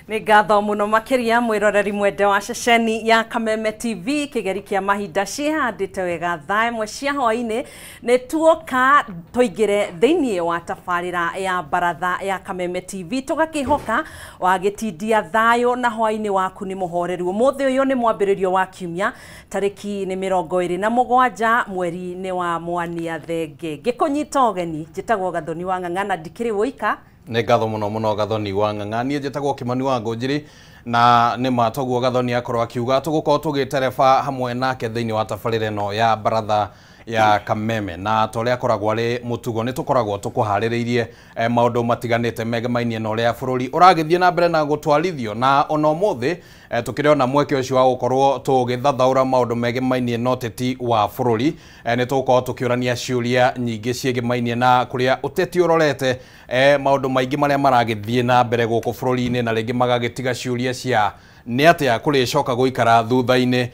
Nĩ ngatho mũno makĩria mwĩroreri mwende wa ceceni ya Kameme TV kĩgeri kĩa mahinda ciĩhandĩte wega thaa ĩmwe cia hwaĩ-inĩ nĩ tuoka tũingĩre thĩinĩ wa tabarĩra ya baratha ya Kameme TV tũgakĩhoka wagĩtindia thayũ na hwaĩ-inĩ waku nĩ mũhoreru. Ũmũthĩ ũyũ nĩ mwambĩrĩrio wa kiumia tarĩki nĩ 27 mweri-inĩ wa Mwania Thenge. Ngĩkũnyita ũgeni njĩtagwo Gathoni wa Ng'ang'a na ndikĩrĩ wũika. Nĩ ngatho mũno mũno Gathoni wa Ng'ang'a. Niĩ njĩtagwo Kimani wa Ngũnjiri na nĩ ma toguo Gathoni akorwo akiuga tũgũkorwo tũgĩtereba hamwe nake thĩinĩ wa tabarĩra ĩno ya baratha ya Kameme, na torĩa akoragwo arĩ mũtugo nĩ tũkoragwo tũkũharĩrĩirie maũndũ matiganĩte megemainie na ũrĩa bũrũri ũragĩthiĩ na mbere na gũtwarithio, na ona ũmũthĩ tũkĩrĩ ona mweke ũcio wa gũkorwo tũgĩthathaũra maũndũ megemainie na ũteti wa bũrũri. Nĩ tũgũkorwo tũkĩũrania ciũria nyingĩ ciĩgemainie na kũrĩa ũteti ũrorete, maũndũ maingĩ marĩa maragĩthiĩ na mbere gũkũ bũrũri-inĩ, na rĩngĩ magagĩtiga ciũria cia nĩ atĩa kũrĩcoka gũikara thutha-inĩ,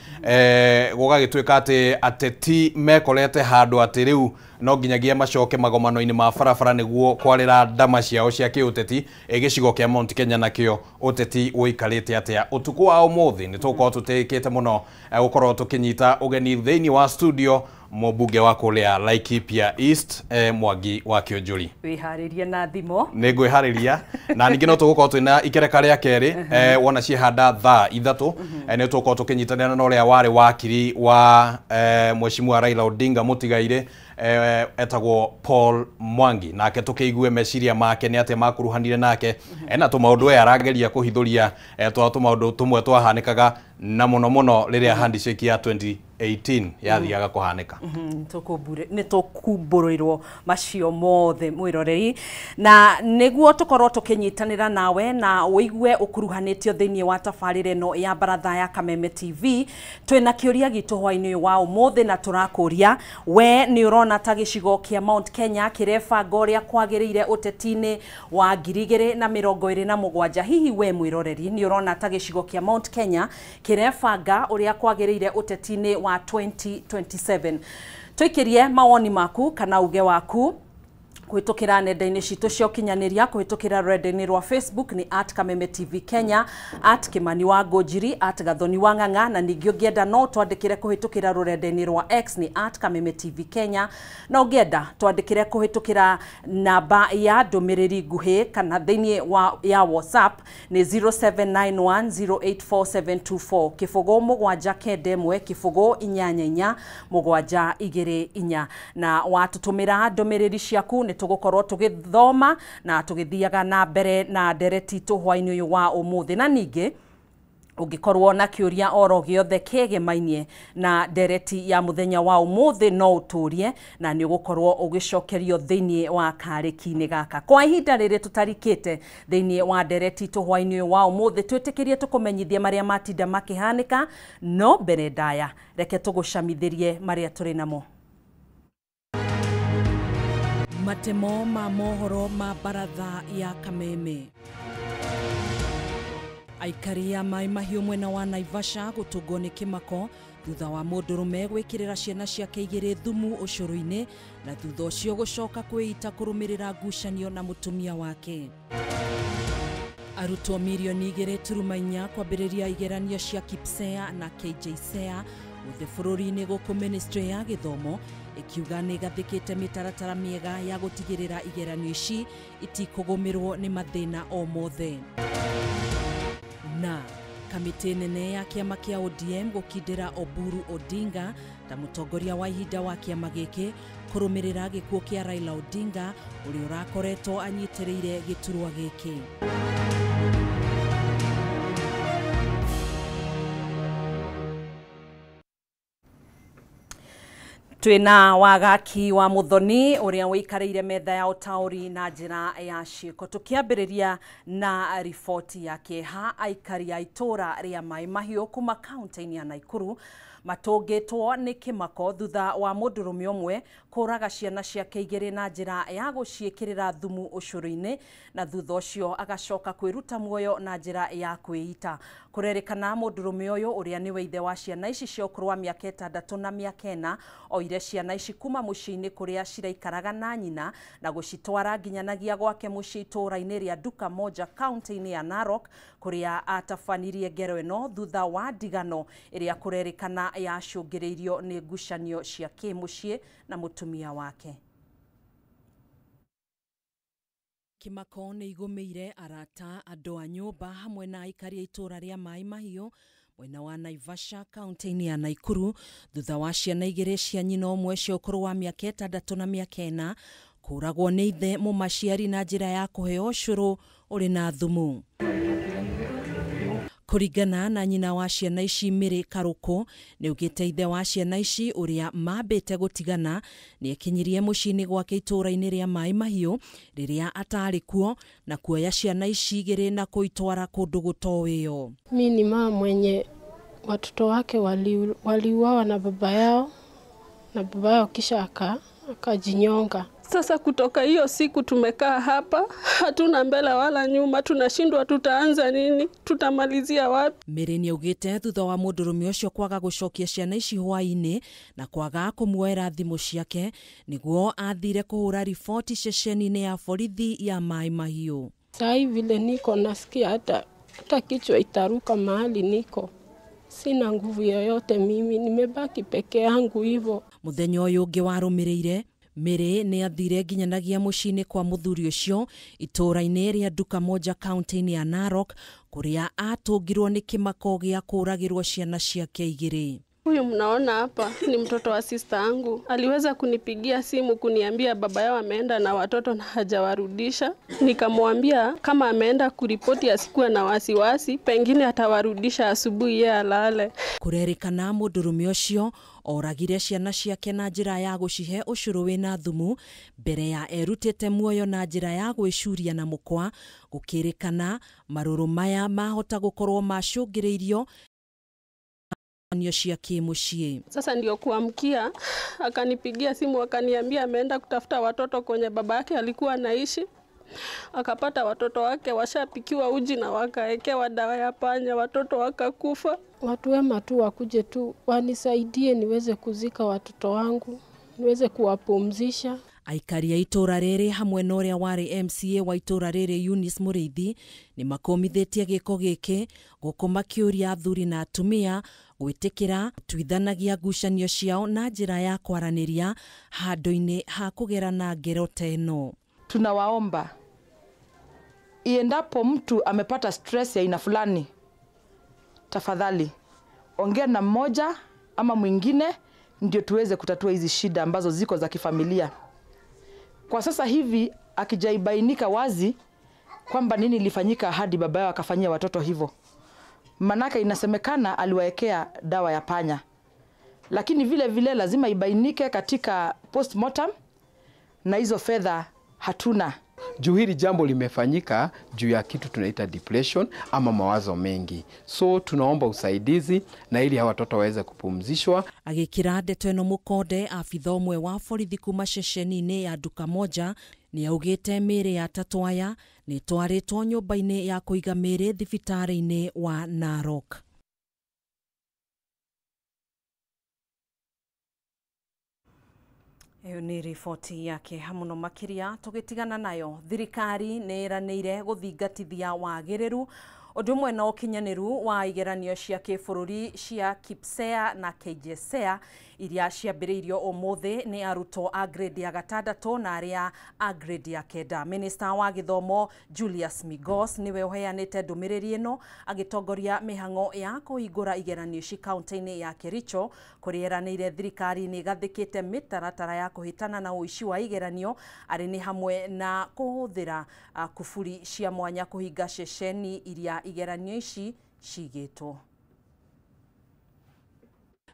gũgagĩtuĩka atĩ ateti mekorete handũ atĩ rĩu no nginyagia macoke magomano-inĩ ma barabara nĩguo kwarĩra ndama ciao cia kĩũteti. Gĩcigo kĩa Mount Kenya nakĩo ũteti ũikarĩte atĩa? Ũtukũ wa ũmũthĩ nĩ tũgũkorwo tũtĩkĩte mũno gũkorwo tũkĩnyita ũgeni thĩinĩ wa studio mũmbunge wa kũrĩa Laikipia East, Mwangi wa Kĩonjũri. Wĩharĩrie na thimũ. Nĩ ngwĩharĩria na ningĩ no tũgũkorwo twĩna ikereka rĩa kerĩ, wona ciĩhanda thaa 3 nĩ tũgũkorwo tũkĩnyitanĩra na ũrĩa warĩ wakiri wa Mheshimiwa Raila Odinga mũtigairĩ, etagwo Paul Mwangi, nake tũkĩigue meciria make nĩ atĩa makuruhanire nake, ena tũmaũndũ we arageria kũhithũria twa tũmaũndũ tũmwe twahanĩkaga na mũno mũno rĩrĩa handshake ya 2018 yathiaga kũhanĩka. Nĩ tũkumbũrĩrwo macio mothe mwĩroreri, na nĩguo tũkorwo tũkĩnyitanĩra nawe na ũigue ũkuruhanĩtio thĩinĩ wa tabarĩra ĩno ya baratha ya Kameme TV, twĩna kĩũria gitũ hwaĩ-inĩ ũyũ wa ũmũthĩ na tũrakũria we nĩ ũrona ta gĩcigo kĩa Mount Kenya kĩrebanga ũrĩa kwagĩrĩire ũteti-inĩ wa 2027. Hihi we mwĩroreri nĩ ũrona ta gĩcigo kĩa Mount Kenya kĩrebanga ũrĩa kwagĩrĩire ũteti-inĩ wa 2027? Tũikĩrie mawoni maku kana uge waku kũhĩtũkĩra nenda-inĩ citũ cia ũkinyanĩria, kũhĩtũkĩra rũrenda-inĩ rwa Facebook nĩ @Kameme TV Kenya, @Kimani wa Ngũnjiri, @Gathoni wa Ng'ang'a, na ningĩ ũngĩenda no twandĩkĩre kũhĩtũkĩra rũrenda-inĩ rwa X nĩ @Kameme TV Kenya, na ũngĩenda twandĩkĩre kũhĩtũkĩra namba ya ndũmĩrĩri nguhĩ kana thĩinĩ wa ya WhatsApp nĩ 0791084724 079 0 8 8 7 2 4, na watũtũmĩra ndũmĩrĩri ciaku nĩ tũgũkorwo tũgĩthoma na tũgĩthiaga na mbere na ndereti itũ hwaĩ-inĩ ũyũ wa ũmũthĩ. Na ningĩ ũngĩkorwo na kĩũria oro gĩothe kĩegemainie na ndereti ya mũthenya wa ũmũthĩ no ũtũrie na nĩ ũgũkorwo ũgĩcokerio thĩinĩ wa karĩki-inĩ gaka. Kwa ihinda rĩrĩ tũtarikĩte thĩinĩ wa ndereti itũ hwaĩ-inĩ ũyũ wa ũmũthĩ, twĩtĩkĩrie tũkũmenyithie marĩa matinda makĩhanĩka, no mbere ndaya reke tũgũcamithĩrie marĩa tũrĩ namo. Matemo ma mohoro ma baratha ya Kameme. Aikari a Mai Mahiũ mwena wa Naivasha gũtũngwo nĩ kĩmako thutha wa mũndũrũme gwĩkĩrĩra ciana ciake igĩrĩ thumu ũcũrũ-inĩ na thutha ũcio gũcoka kwĩita kũrũmĩrĩra ngucanio na mũtumia wake. Arutwo mirioni 2.4 kwambĩrĩria igeranio cia KPSEA na KJSEA gũthĩ bũrũri-inĩ gũkũ ministry ya gĩthomo ikiuga nĩ ĩgathĩkĩte mĩtaratara mĩega ya gũtigĩrĩra igeranio ici itikũgũmĩrwo nĩ mathĩna o mothe. Na kamĩtĩ nene ya kĩama kĩa ODM gũkindĩra Oburu Odinga ta mũtongoria wa ihinda wa kĩama gĩkĩ kũrũmĩrĩra gĩkuũ kĩa Raila Odinga ũrĩa ũrakoretwo anyitĩrĩire gĩturwa gĩkĩ. Twĩna Wagaki wa Muthoni ũrĩa ũikarĩire metha ya ũtaũri na njĩra ya ciĩko. Tũkĩambĩrĩria na riboti ya kĩeha, aikari a itũra rĩa Mai Mahiũ kuma kaunti-inĩ ya Naikuru matũngĩtwo nĩ kĩmako thutha wa mũndũrũme ũmwe kũraga ciana ciake igĩrĩ na njĩra ya gũciĩkĩrĩra thumu ũcũrũ-inĩ na thutha ũcio agacoka kwĩruta muoyo na njĩra ya kwĩita. Kũrerĩkana mũndũrũme ũyũ ũrĩa nĩwe ithe wa ciana ici cia ũkũrũ wa mĩaka 6 na mĩaka 4 oire Oire ciana ici kuma muciĩ-inĩ kũrĩa ciraikaraga na nyina na gũcitwara nginyanagia gwake mũciĩ itũũra-inĩ rĩa Duka Moja kaunti-inĩ ya Narok kũrĩa atabanirie ngero ĩno thutha wa ndigano ĩrĩa kũrerĩkana yacũngĩrĩirio nĩ ngucanio cia kĩmũciĩ na mũtumia wake. Kĩmako nĩ igũmĩire arata, andũ a nyũmba hamwe na aikari a itũũra rĩa Mai Mahiũ mwena wa Naivasha kaunti-inĩ ya Nakuru thutha wa ciana igĩrĩ cia nyina ũmwe cia ũkũrũ wa mĩaka 6 na mĩaka 4 kũragwo nĩ ithe mũmaciari na njĩra ya kũheo ũcũrũ ũrĩ na thumu. Kũringana na nyina wa ciana ici Mary Karuku nĩ augĩte ithe wa ciana ici ũrĩa mambĩte gũtigana nĩ ekinyirie mũciĩ-inĩ gwake itũũra-inĩ rĩa Mai Mahiũ rĩrĩa atarĩ kuo na kuoya ciana ici igĩrĩ na kũitwara kũndũ gũtoĩyo. Mi ni mama mwenye watoto wake waliuawa na baba yao, na baba yao kisha akajinyonga. Sasa kutoka hiyo siku tumekaa hapa, hatuna mbele wala nyuma, tunashindwa tutaanza nini, tutamalizia wapi. Mary nĩ augĩte thutha wa mũndũrũme ũcio kwaga gũcokia ciana ici hwaĩ-inĩ na kwaga kũmuoera thimũ ciake nĩguo athire kũhũra riboti ceceni-inĩ ya borithi ya Mai Mahiũ. Sai vile niko nasikia hata kichwa itaruka mahali niko. Sina nguvu yoyote mimi, nimebaki peke yangu hivyo. Mũthenya ũyũ ũngĩ warũmĩrĩire Mary nĩ athire nginyanagia mũciĩ-inĩ kwa mũthuri ũcio itũũra-inĩ rĩa Duka Moja kaunti-inĩ ya Narok kũrĩa atũngirwo nĩ kĩmako gĩa kũũragĩrwo ciana ciake igĩrĩ. Huyu mnaona hapa ni mtoto wa sister yangu. Aliweza kunipigia simu kuniambia baba yao ameenda na watoto na hajawarudisha. Nikamwambia kama ameenda kuripoti asikuwe na wasiwasi, pengine atawarudisha asubuhi yeye alale. Kũrerĩkana mũndũrũme ũcio oragire ciana ciake na njĩra ya gũcihe ũcũrũ wĩna thumu mbere ya erutĩte muoyo na njĩra ya gwĩcuria na mũkwa. Gũkĩrĩkana marũrũ maya mahota gũkorwo macũngĩrĩirio cia kĩmũciĩ. Sasa ndio kuamkia akanipigia simu akaniambia ameenda kutafuta watoto kwenye baba yake alikuwa anaishi. Akapata watoto wake washapikiwa uji na wakaekewa dawa ya panya, watoto wakakufa. Watu wema tu wakuje tu wanisaidie niweze kuzika watoto wangu, niweze kuwapumzisha. Aikari a itũũra rĩrĩ hamwe na ũrĩa warĩ MCA wa itũũra rĩrĩ Eunice Mũrĩithi nĩ makũmithĩtie gĩko gĩkĩ gũkũ makĩũria athuri na atumia gwĩtĩkĩra tuithanagia ngucanio ciao na njĩra ya kwaranĩria handũ-inĩ ha kũgerana ngero ta ĩno. Tunawaomba, iendapo mtu amepata stress ya aina fulani, tafadhali ongea na mmoja ama mwingine ndio tuweze kutatua hizi shida ambazo ziko za kifamilia. Kwa sasa hivi akijaibainika wazi kwamba nini ilifanyika hadi baba yao akafanyia watoto hivyo. Manaka inasemekana aliwaekea dawa ya panya. Lakini vile vile lazima ibainike katika postmortem, na hizo fedha hatuna. Juu hili jambo limefanyika juu ya kitu tunaita depression ama mawazo mengi. So tunaomba usaidizi na ili hawa watoto waweze kupumzishwa. Agĩkĩra ndeto ĩno mũkonde, abitha ũmwe wa borithi kuma ceceni-inĩ ya Duka Moja nĩ augĩte mĩĩrĩ ya atatũ aya nĩ ĩtwarĩtwo nyũmba-inĩ ya kũiga mĩĩrĩ thibitarĩ-inĩ wa Narok. Ĩyo nĩ riboti yake mũno makĩria tũgĩtigana nayo. Thirikari nĩ ĩranĩire gũthingatithia wagĩrĩru ũndũ ũmwe na ũkinyanĩru wa igeranio cia kĩbũrũri cia KPSEA na KJSEA iria ciambĩrĩirio ũmũthĩ nĩ arutwo a grade ya 6 na arĩa a grade ya 9. Minista wa gĩthomo Julius Migos nĩwe ũheanĩte ndũmĩrĩri ĩno agĩtongoria mĩhang'o ya kũhingũra igeranio ici kaunti-inĩ ya Kericho kũrĩa ĩranĩire thirikari nĩ ĩgathĩkĩte mĩtaratara ya kũhĩtana na ũici wa igeranio arĩ nĩ hamwe na kũhũthĩra kuburi cia mwanya kũhinga ceceni iria igeranio ici cigĩtwo.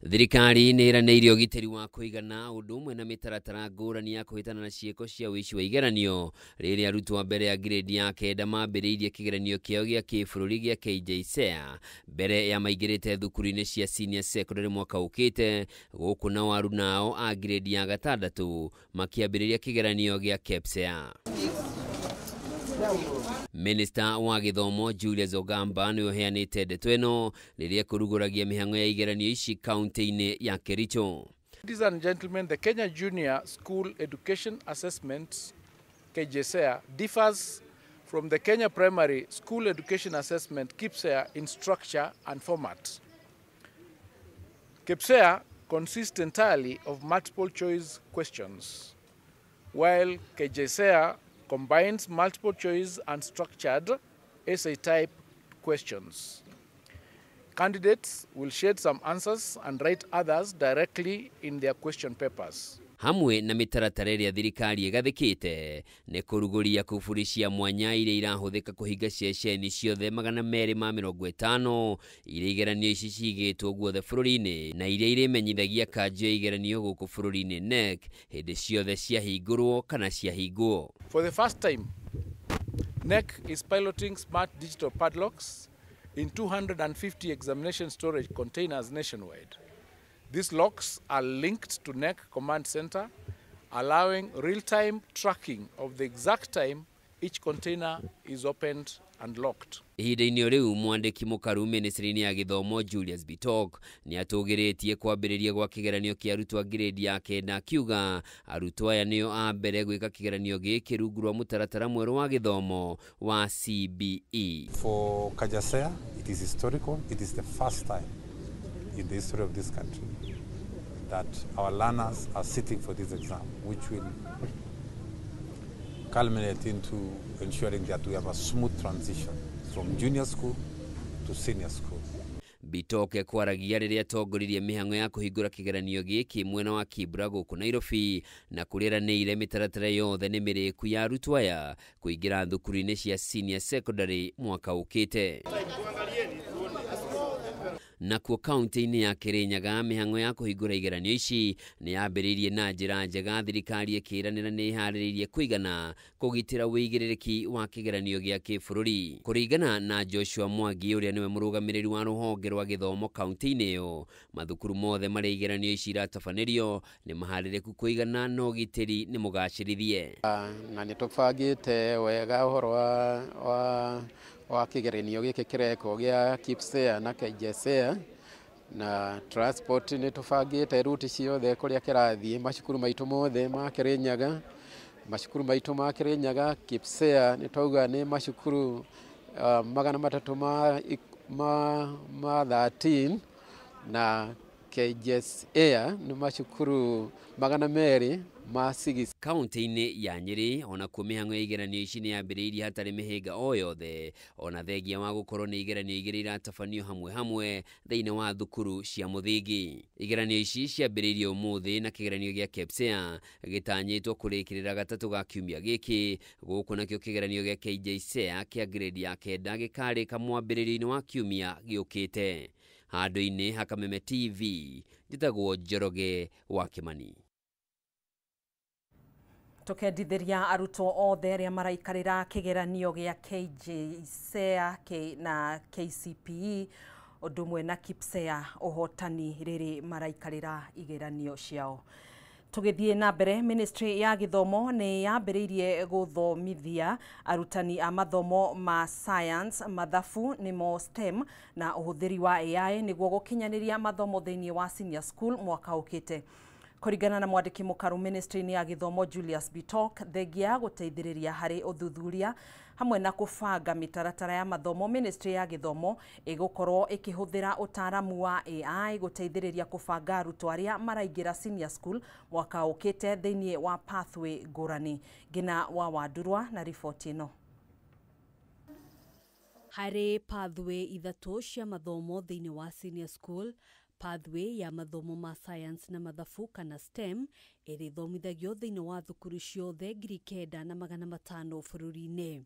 Thirikari nĩ ĩranĩire ũgitĩri wa kũigana ũndũ ũmwe na mĩtaratara ngũrani ya kũhĩtana na ciĩko cia ũici wa igeranio rĩrĩa arutwo a mbere ya grade ya 9 mambĩrĩirie kĩgeranio kĩao gĩa kĩbũrũri gĩa KJSEA mbere ya maingĩrĩte thukuru-inĩ cia senior secondary mwaka ũkĩte, gũkũ nao arunao a grade ya 6 makĩambĩrĩria kĩgeranio gĩa KPSEA. Minister wa gĩthomo Julius Ogamba nĩwe ũheanĩte ndeto ĩno rĩrĩa ekũrugũragia mĩhang'o ya igeranio ici kaunti-inĩ ya Kericho. Ladies and gentlemen, the Kenya Junior School Education Assessment, KJSEA, differs from the Kenya Primary School Education Assessment, KPSEA, in structure and format. KPSEA consists entirely of multiple choice questions, while KJSEA combines multiple choice and structured essay type questions. Candidates will shade some answers and write others directly in their question papers. Hamwe na mĩtaratara ĩrĩa thirikari ĩgathĩkĩte nĩ kũrugũria kuburi cia mwanya iria irahũthĩka kũhinga ceceni ciothe 250 iria igeranio ici cigĩtwo guothe bũrũri-inĩ na iria irĩmenyithagia kanjũ ya igeranio gũkũ bũrũri-inĩ KNEC hĩndĩ ciothe ciahingũrwo kana ciahingwo. For the first time, KNEC is piloting smart digital padlocks in 250 examination storage containers nationwide. These locks are linked to KNEC Command Center, allowing real-time tracking of the exact time each container is opened and locked. Ihinda-inĩ rĩu mwandĩki mũkaru ministry-inĩ ya gĩthomo Julius Bitok nĩ atũgĩrĩtie kwambĩrĩria gwa kĩgeranio kĩa arutwo a grade ya kenda akiuga arutwo aya nĩo a mbere gwĩka kĩgeranio gĩkĩ rungu rwa mũtaratara mwerũ wa gĩthomo wa CBE. For KJSEA, it is historical. It is the first time in the history of this country that our learners are sitting for this exam, which will culminate into ensuring that we have a smooth transition from junior school to senior school. Bitoke kwaragia rĩrĩa atongoririe mĩhang'o ya kũhingũra kĩgeranio gĩkĩ mwena wa Kibra gũkũ Nairobi na kũrĩranĩire mĩtaratara yothe nĩ mĩrĩku ya arutwo aya kũingĩra thukuru-inĩ cia senior secondary mwaka ũkĩte. Nakuo kaunti-inĩ ya Kirinyaga mĩhang'o ya kũhingũra igeranio ici nĩ yambĩrĩirie na njĩra njega thirikari ĩkĩranĩra nĩ ĩharĩrĩirie kũigana kũgitĩra wĩigĩrĩrĩki wa kĩgeranio gĩa kĩbũrũri. Kũringana na Joshua Mwangi ũrĩa nĩwe mũrũgamĩrĩri wa rũhonge rwa gĩthomo kaunti-inĩ ĩyo, mathukuru mothe marĩa igeranio ici iratabanĩrio nĩ maharĩrĩku kũigana na ũgitĩri nĩ mũgacĩrithie. Na nĩ tũbangĩte wega ũhoro wa kĩgeranio gĩkĩ kĩrekwo gĩa KPSEA na KJSEA na transport nĩ tũbangĩte ruti ciothe kũrĩa kĩrathiĩ macukuru maitũ mothe ma Kirinyaga, macukuru maitũ ma Kirinyaga KPSEA nĩ twauga nĩ macukuru 313 na KJSEA nĩ macukuru 200 ma 6. Kaunti-inĩ ya Nyĩrĩ onakuo mĩhang'o ya igeranio ici nĩ yambĩrĩirie hatarĩ mĩhĩnga o yothe ona thengia wa gũkorwo nĩ igeranio igĩrĩ iratabanio hamwe hamwe thĩinĩ wa thukuru cia mũthingi. Igeranio ici ciambĩrĩirie ũmũthĩ na kĩgeranio gĩa KPSEA gĩtanyĩtwo kũrĩkĩrĩra gatatũ ga kiumia gĩkĩ gũkũ nakĩo kĩgeranio gĩa KJSEA kĩa grade ya kenda gĩkarĩka mwambĩrĩrio-inĩ wa kiumia gĩũkĩte. Handũ-inĩ ha Kameme TV njĩtagwo Njoroge wa Kĩmani. Tukendithiria arutwo othe arĩa maraikarĩra kĩgeranio gĩa KJSEA na KCPE ũndũ ũmwe na KPSEA ũhotani rĩrĩ maraikarĩra igeranio ciao. Tũgĩthiĩ na mbere, ministry ya gĩthomo nĩ yambĩrĩirie gũthomithia arutani a mathomo ma science, mathabu nĩmo STEM na ũhũthĩri wa AI nĩguo gũkinyanĩria mathomo thĩinĩ wa senior school mwaka ũkĩte. Kũringana na mwandĩki mũkaru ministry-inĩ ya gĩthomo Julius Bitok, thengia gũteithĩrĩria harĩ ũthuthuria hamwe na kũbanga mĩtaratara ya mathomo, ministry ya gĩthomo ĩgũkorwo ĩkĩhũthĩra ũtaaramu wa AI gũteithĩrĩria kũbanga arutwo arĩa maraingĩra senior school mwaka ũkĩte thĩinĩ wa pathway ngũrani. Ngina wa Wandurwa na riboti ĩno. Harĩ pathway ithatũ cia mathomo thĩinĩ wa senior school, pathway ya mathomo ma science na mathabu kana STEM ĩrĩthomithagio thĩinĩ wa thukuru ciothe 9,500 bũrũri-inĩ.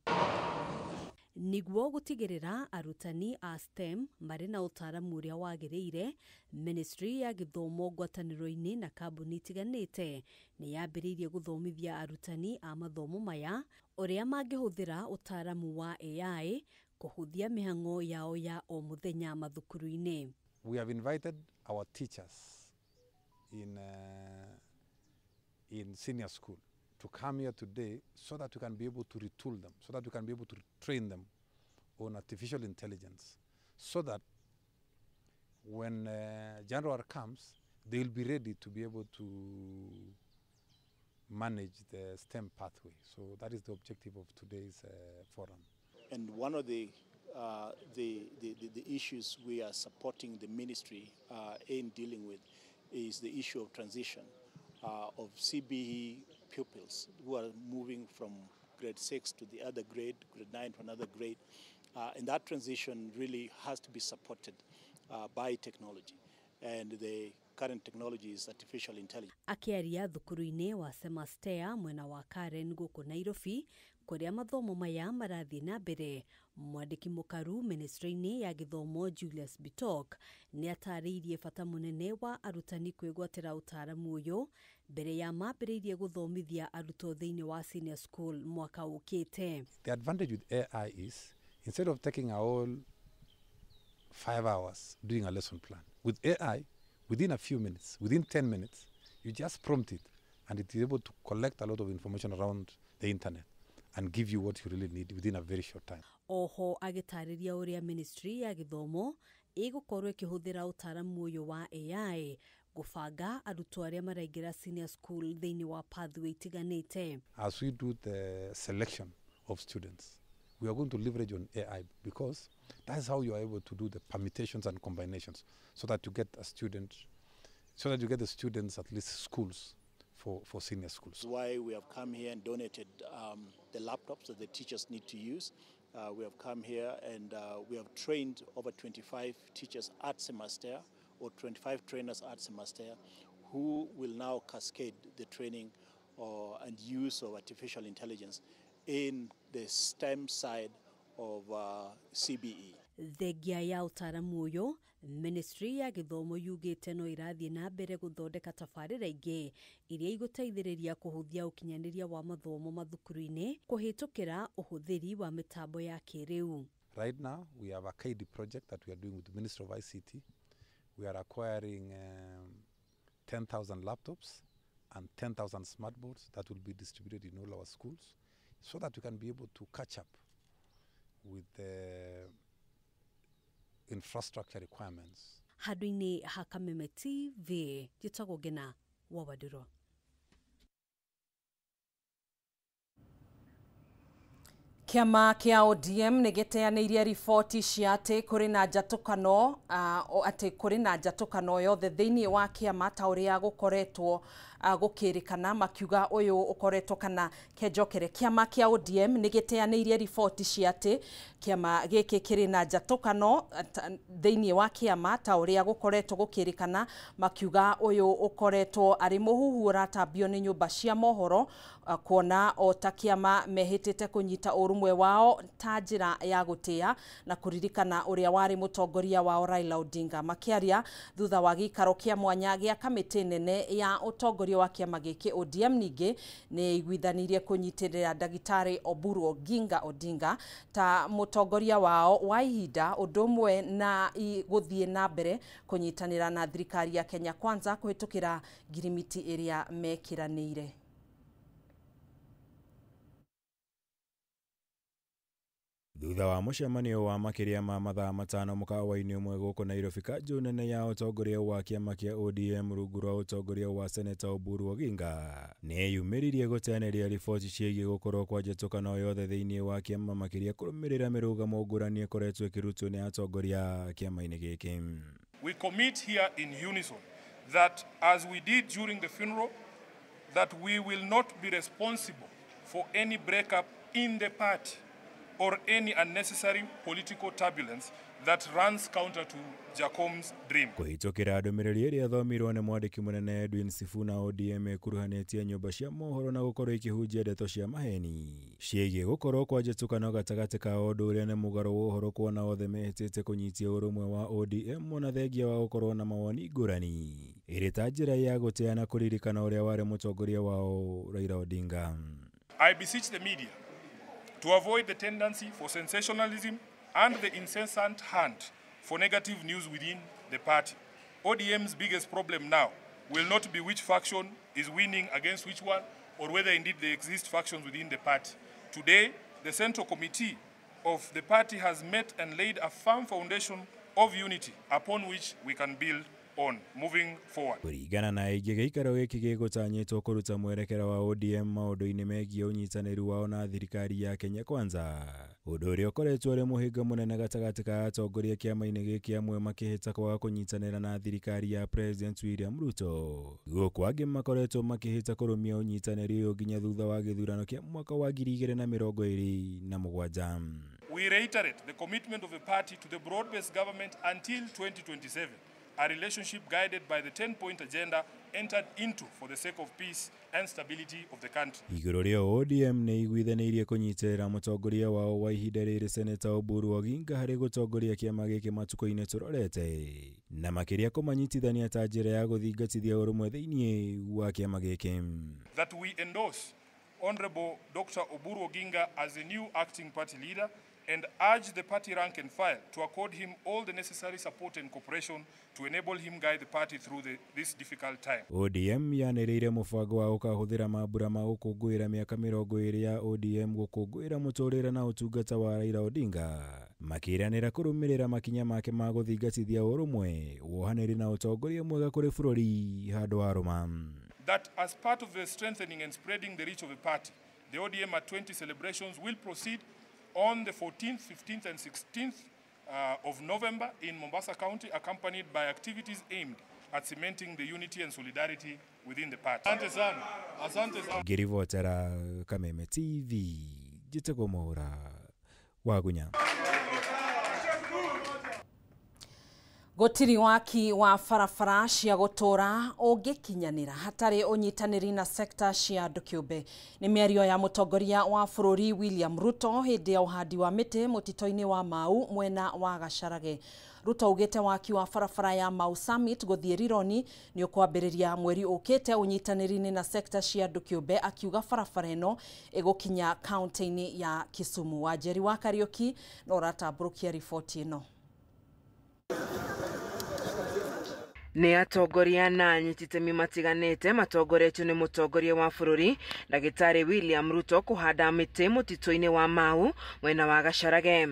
Nĩguo gũtigĩrĩra arutani a STEM marĩ na ũtaaramu ũrĩa wagĩrĩire, Ministry ya gĩthomo ngwatanĩro-inĩ na kambuni itiganĩte nĩ yambĩrĩirie gũthomithia arutani a mathomo maya ũrĩa mangĩhũthĩra ũtaaramu wa AI kũhũthia mĩhang'o yao ya o mũthenya mathukuru-inĩ. We have invited our teachers in senior school to come here today so that we can be able to retool them, so that we can be able to train them on artificial intelligence, so that when January comes, They will be ready to be able to manage the STEM pathway. So that is the objective of today's forum. And one of the issues we are supporting the ministry in dealing with is the issue of transition of CBE pupils who are moving from grade 6 to the other grade, grade 9 to another grade. And that transition really has to be supported by technology. And the current technology is artificial intelligence. Akiaria thukuru-inĩ wa Semastea mwena wa Karen gũkũ Nairobi kũrĩa mathomo maya marathiĩ na mbere, mwandĩki mũkaru ministry-inĩ ya gĩthomo Julius Bitok nĩ atarĩirie bata mũnene wa arutani kwĩgwatĩra ũtaaramu ũyũ mbere ya mambĩrĩirie gũthomithia arutwo thĩinĩ wa senior school mwaka ũkĩte. The advantage with AI is instead of taking a whole 5 hours doing a lesson plan, with AI, within a few minutes, within 10 minutes, you just prompt it and it is able to collect a lot of information around the internet and give you what you really need within a very short time. Oho agĩtarĩria ũrĩa ministry ya gĩthomo ĩgũkorwo ĩkĩhũthĩra ũtaaramu ũyũ wa AI gũbanga arutwo arĩa maraingĩra senior school thĩinĩ wa pathway itiganĩte. As we do the selection of students, we are going to leverage on AI because that's how you are able to do the permutations and combinations so that you get a student, so that you get the students at least schools for senior schools. That's why we have come here and donated the laptops that the teachers need to use. We have come here and we have trained over 25 teachers at Semastea, or 25 trainers at Semastea, who will now cascade the training and use of artificial intelligence in the STEM side of CBE. Thengia ya ũtaaramu ũyũ, ministry ya gĩthomo yugĩte no ĩrathiĩ na mbere gũthondeka tabarĩra ingĩ iria igũteithĩrĩria kũhũthia ũkinyanĩria wa mathomo mathukuru-inĩ kũhĩtũkĩra ũhũthĩri wa mĩtambo ya kĩrĩu. Right now we have a KD project that we are doing with the Ministry of ICT. We are acquiring 10,000 laptops and 10,000 smartboards that will be distributed in all our schools so that we can be able to catch up with the infrastructure requirements. Handũ-inĩ ha Kameme TV, njĩtagwo Ngina wa Wandũrũ. Kĩama kĩa ODM nĩ gĩteanĩirie riboti cia atĩ kũrĩ na njatũkano atĩ kũrĩ na njatũkano yothe thĩinĩ wa kĩama ta ũrĩa gũkoretwo gũkĩrĩkana, makiuga ũyũ ũkoretwo kana kenjokere. Kĩama kĩa ODM nĩ gĩteanĩirie riboti cia atĩ kĩama gĩkĩ kĩrĩ na njatũkano thĩinĩ wa kĩama ta ũrĩa gũkoretwo gũkĩrĩkana, makiuga ũyũ ũkoretwo arĩ mũhuhu ũratambio nĩ nyũmba cia mohoro kuona o ta kĩama mehĩtĩte kũnyita ũrũmwe wao ta njĩra ya gũtĩa na kũririkana ũrĩa warĩ mũtongoria wao Raila Odinga. Makĩaria thutha wa gĩikaro kĩa mwanya gĩa kamĩtĩ nene ya ũtongoria wa kĩama gĩkĩ, ODM ningĩ nĩ iguithanirie kũnyitĩrĩra ndagĩtarĩ Oburu Oginga Odinga ta mũtongoria wao wa ihinda, ũndũ ũmwe na gũthiĩ na mbere kũnyitanĩra na thirikari ya Kenya Kwanza kũhĩtũkĩra ngirimiti ĩrĩa mekĩranĩire. Thutha wa mũcemanio wa makĩria ma mathaa 5 mũkawa-inĩ ũmwe gũkũ Nairobi, kanjũ nene ya ũtongoria wa kĩama kĩa ODM rungu rwa ũtongoria wa Seneta Oburu Oginga nĩyumĩririe gũteanĩria riboti ciĩgiĩ gũkorwo kwa njatũkano yothe thĩinĩ wa kĩama, makĩria kũrũmĩrĩra mĩrũgamo ngũrani ĩkoretwo ĩkĩrutwo nĩ atongoria kĩama-inĩ gĩkĩ. We commit here in unison that as we did during the funeral, that we will not be responsible for any breakup in the party or any unnecessary political turbulence that runs counter to Jacom's dream. Kũhĩtũkĩra ndũmĩrĩri ĩrĩa ĩthomirwo nĩ mwandĩki mũnene Edwin Sifuna, ODM ĩkuruhanĩtie nyũmba cia mohoro na gũkorwo ikĩhunjia ndeto cia maheni ciĩgiĩ gũkorwo kwa njatũkano gatagatĩ ka ũndũ ũrĩa nĩ mũgarũ wa ũhoro, kuona othe mehĩtĩte kũnyitia ũrũmwe wa ODM ona thengia wa gũkorwo na mawoni ngũrani, ĩrĩ ta njĩra ya gũtĩa na kũririkana ũrĩa warĩ mũtongoria wao Raila Odinga. I beseech the media to avoid the tendency for sensationalism and the incessant hunt for negative news within the party. ODM's biggest problem now will not be which faction is winning against which one, or whether indeed there exist factions within the party. Today, the Central Committee of the party has met and laid a firm foundation of unity upon which we can build on moving forward. Kũringana na aingĩ, gĩikaro gĩkĩ gĩgũtanyĩtwo kũruta mwerekera wa ODM maũndũ-inĩ megiĩ ũnyitanĩri wao na thirikari ya Kenya Kwanza, ũndũ ũrĩa ũkoretwo ũrĩ mũhĩnga mũnene gatagatĩ ka atongoria kĩama-inĩ gĩkĩ, amwe makĩhĩta kwaga kũnyitanĩra na thirikari ya President William Ruto, gũkũ angĩ makoretwo makĩhĩta kũrũmia ũnyitanĩri ũyũ nginya thutha wa gĩthurano kĩa mwaka wa 2027. We reiterate the commitment of the party to the broad-based government until 2027, a relationship guided by the 10-point agenda entered into for the sake of peace and stability of the country. Igũrũ rĩa ODM nĩ iguithanĩirie kũnyitĩrĩra mũtongoria wao wa ihinda rĩrĩ Seneta Oburu Oginga harĩ gũtongoria kĩama gĩkĩ matukũ-inĩ tũrorete, na makĩria kũmanyitithania ta njĩra ya gũthingatithia ũrũmwe thĩinĩ wa kĩama gĩkĩ. That we endorse Honorable Dr. Oburu Oginga as the new acting party leader and urge the party rank and file to accord him all the necessary support and cooperation to enable him guide the party through this difficult time. ODM yanĩrĩire mũbango wa gũkahũthĩra mambura ma gũkũngũĩra mĩaka 20 ya ODM gũkũngũĩra mũtũrĩre na ũtungata wa Raila Odinga, makĩranĩra kũrũmĩrĩra makinya make ma gũthingatithia ũrũmwe, wohanĩri na ũtongoria mwega kũrĩ bũrũri handũ ha rũma. That as part of the strengthening and spreading the reach of the party, the ODM at 20 celebrations will proceed on the 14th, 15th and 16th of November in Mombasa County, accompanied by activities aimed at cementing the unity and solidarity within the party. Asante sana. Asante sana. Ngĩribotera Kameme TV, njĩtagwo Mwaura Wagunya. Gũtirĩ waki wa barabara cia gũtũra ũngĩkinyanĩra hatarĩ ũnyitanĩri na sekta cia andũ kĩũmbe. Nĩ mĩario ya mũtongoria wa bũrũri William Ruto hĩndĩ ya ũhandi wa mĩtĩ mũtitũ-inĩ wa Mau mwena wa Gacharage. Ruto augĩte waki wa barabara ya Mau Summit gũthiĩ Rironi nĩ ũkwambĩrĩria mweri ũkĩte ũnyitanĩri-inĩ na sekta cia andũ kĩũmbe, akiuga barabara ĩno ĩgũkinya kaunti-inĩ ya Kisumu. Wanjeri wa Kariũki no ũratambũrũkia riboti ĩno. Nĩ atongoria na anyiti itemi matiganĩte matongoretio nĩ mũtongoria wa bũrũri Ndagĩtarĩ William Ruto kũhanda mĩtĩ mũtitũ-inĩ wa Mau mwena wa Gacharage.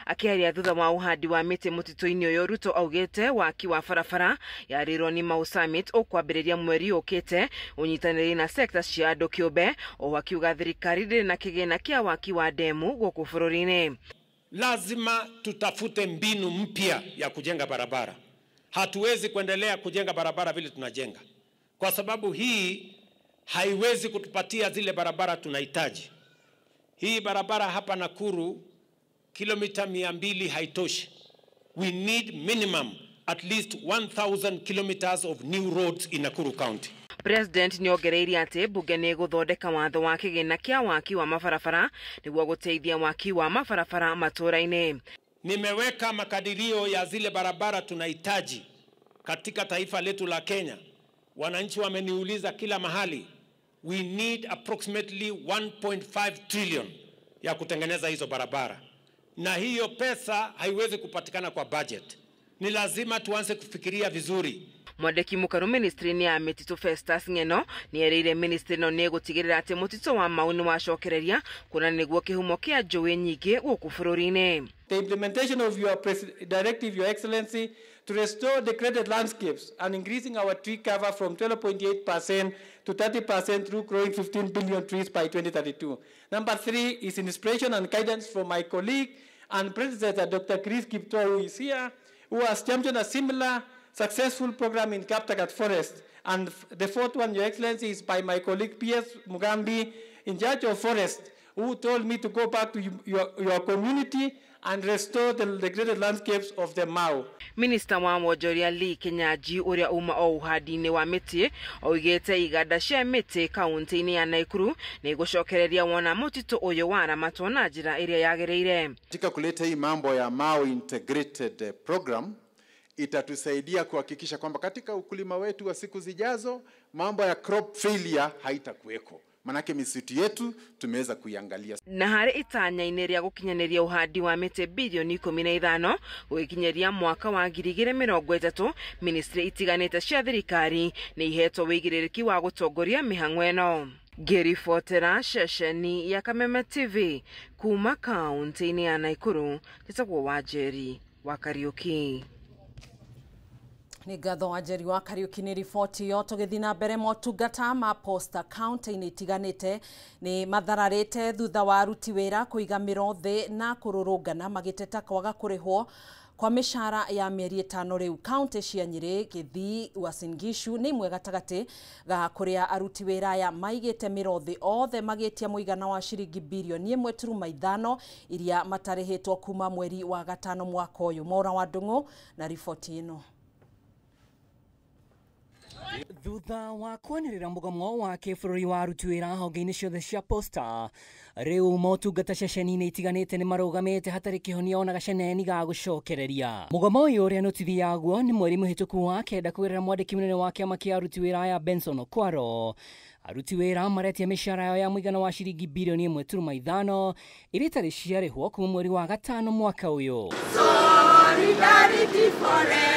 Akĩaria thutha wa ũhandi wa mĩtĩ mũtitũ-inĩ ũyũ, Ruto augĩte waki wa barabara ya Rironi Mau Summit ũkwambĩrĩria mweri ũkĩte ũnyitanĩri na sekta cia andũ kĩũmbe, o akiuga thirikari ndĩrĩ na kĩgĩna kĩa waki wa ndemu gũkũ bũrũri-inĩ. Lazima tutafute mbinu mpya ya kujenga barabara. Hatuwezi kuendelea kujenga barabara vile tunajenga, kwa sababu hii haiwezi kutupatia zile barabara tunahitaji. Hii barabara hapa Nakuru kilomita 200 haitoshi. We need minimum at least 1,000 kilometers of new roads in Nakuru County. President nĩongereire atĩ mbunge nĩ ĩgũthondeka watho wa kĩgĩna kĩa waki wa mabarabara nĩguo gũteithia waki wa mabarabara matũra-inĩ. Nimeweka makadirio ya zile barabara tunahitaji katika taifa letu la Kenya. Wananchi wameniuliza kila mahali. We need approximately 1.5 trillion ya kutengeneza hizo barabara. Na hiyo pesa haiwezi kupatikana kwa budget. Ni lazima tuanze kufikiria vizuri. Mwandĩki mũkaru ministry-inĩ ya mĩtitũ Festus Ng'eno nĩerĩire ministry ĩno nĩ ĩgũtigĩrĩra atĩ mũtitũ wa Mau nĩwacokereria kuona nĩguo kĩhumo kĩa njũĩ nyingĩ gũkũ bũrũri-inĩ. The implementation of your directive, Your Excellency, to restore degraded landscapes and increasing our tree cover from 12.8% to 30% through growing 15 billion trees by 2032. Number 3 is inspiration and guidance from my colleague and predecessor, Dr. Chris Kiptoo, who is here, who has championed a similar successful program in Kaptagat Forest. And the fourth one, Your Excellency, is by my colleague P.S. Mugambi, in charge of forest, who told me to go back to your community and restore the degraded landscapes of the Mau. Minister wa wonjoria Lee Kinyanjui ũrĩa uma o ũhandi-inĩ wa mĩtĩ oigĩte iganda cia mĩtĩ kaunti-inĩ ya Nakuru nĩ gũcokereria wona mũtitũ ũyũ waramatwo na njĩra ĩrĩa yagĩrĩire. Katika kuleta hii mambo ya Mau Integrated Program itatusaidia kuhakikisha kwamba katika ukulima wetu wa siku zijazo mambo ya crop failure haitakuweko. Manake misitu yetu tumeweza kuiangalia. Na harĩ itanya-inĩ rĩa gũkinyanĩria ũhandi wa mĩtĩ bilioni 15 gũgĩkinyeria mwaka wa 2030, ministry itiganĩte cia thirikari nĩ ihetwo wĩigĩrĩrĩki wa gũtongoria mĩhang'o ĩno. Ngĩribotera ceceni ya Kameme TV kuma kaunti-inĩ ya Nakuru, njĩtagwo Wanjeri wa Kariuki. Nĩ ngatho Wanjeri wa Kariuki nĩ riboti ĩyo. Tũgĩthiĩ na mbere, motungata ma posta kaunti-inĩ itiganĩte nĩ mathararĩte thutha wa aruti wĩra kũiga mĩro thĩ na kũrũrũngana magĩteta kwaga kũrĩhwo kwa mĩcara ya mĩeri 5 rĩu. Kaunti cia Nyĩrĩ, Gĩthii, Uasin Gishu nĩ imwe gatagatĩ ga kũrĩa aruti wĩra aya maigĩte mĩro thĩ othe magĩtia mũigana wa ciringi birioni 1.5 iria matarĩhĩtwo kuma mweri wa 5 mwaka ũyũ. Mora wa Ndung'u na riboti ĩno. Thutha wa kwanĩrĩra mũgomo wa kĩbũrũri wa aruti wĩra honge-inĩ ciothe cia posta, rĩu motungata ceceni-inĩ itiganĩte nĩ marũgamĩte hatarĩ kĩhonia ona gaceneni ga gũcokereria. Mũgomo ũyũ ũrĩa notithi yaguo nĩ mweri mũhĩtũku wa 9 kũgerera mwandĩki mũnene wa kĩama kĩa aruti wĩra aya Benson Okwaro. Aruti wĩra maretia mĩcara yao ya mũigana wa ciringi birioni 1.5 iria itarĩ ciarĩhwo kuma mweri wa 5 mwaka ũyũ. Solidarity forever.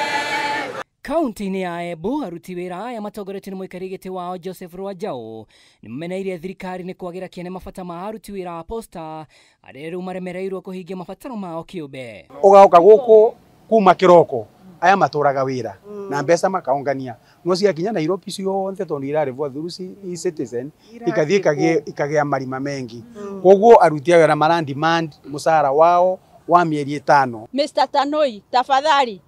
Kaunti-inĩ ya Embu, aruti wĩra aya matongoretio nĩ mũikarĩri gĩtĩ wao Joseph Rwanjau nĩ mameneirie thirikari nĩ kwagĩra kĩene mabata ma aruti wĩra a posta arĩa rĩu maremereirwo kũhingia mabataro mao kĩũmbe. Ũgaũka gũkũ kuma kĩroko aya matũraga wĩra na mbeca makaongania no ciakinya Nairobi ciothe tondũ irarĩhwo through e-Citizen ikathiĩ ikagĩa marima mengi. Koguo aruti a wĩra mara demand mũcara wao wa mĩeri 5. Mr. Tanoi, tafadhali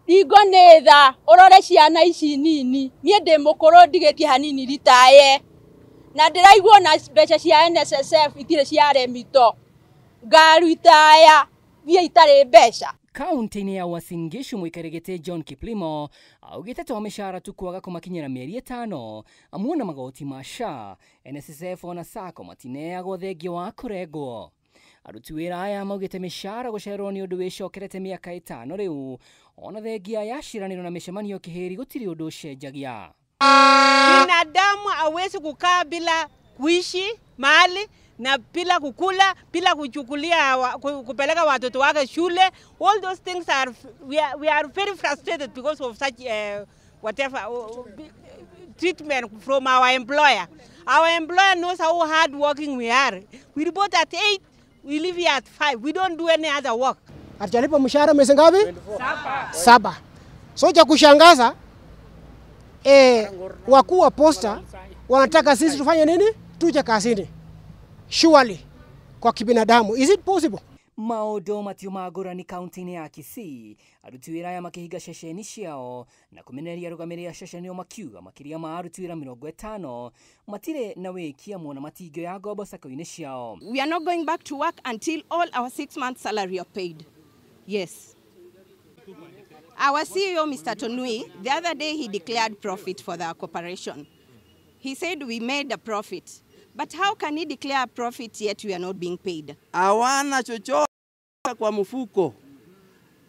Igo nĩ tha ũrore ciana ici nini, niĩ ndĩ mũkũrũ ndigĩtie hanini ritaye na ndĩraigua na mbeca cia NSSF itirĩ ciaremito ngaritaya thiĩ itarĩ mbeca. Kaunti-inĩ ya Uasin Gishu, mũikarĩri gĩtĩ John Kiplimo augĩte to mĩcara tu kwaga kũmakinyĩra mĩeri 5 amu na magoti ma SHA, NSSF ona SACCO matineagwo thengia wa kũrengwo. Aruti wĩra aya maugĩte mĩcara gũcererwo nĩ ũndũ wĩcokerete mĩaka 5 rĩu ona thengia ya ciĩranĩro na mĩcemanio kĩhĩri gũtirĩ ũndũ ũcenjagia. Binadamu hawezi kukaa bila kuishi mahali na bila kukula, bila kuchukulia kupeleka watoto wake shule. All those things are we are very frustrated because of such whatever treatment from our employer. Our employer knows how hard working we are. We report at 8, we leave here at 5. We don't do any other work. Hatujalipa mshahara mwezi ngapi? 7. So cha kushangaza wakuu wa posta wanataka sisi tufanye nini? Tuje kazini. Surely kwa kibinadamu, is it possible? Maũndũ matiuma ngũrani kaunti-inĩ ya Kisii, aruti wĩra aya makĩhinga ceceni ciao na kũmenereria arũgamĩrĩri a ceceni makiuga makĩria ma aruti wĩra 50 matirĩ na wĩkia muona matingĩoya ngombo sacco-inĩ ciao. We are not going back to work until all our 6 months salary are paid. Yes. Our CEO, Mr. Tonui, the other day he declared profit for the corporation. He said we made a profit. But how can he declare a profit yet we are not being paid? Hawana chochote kwa mfuko.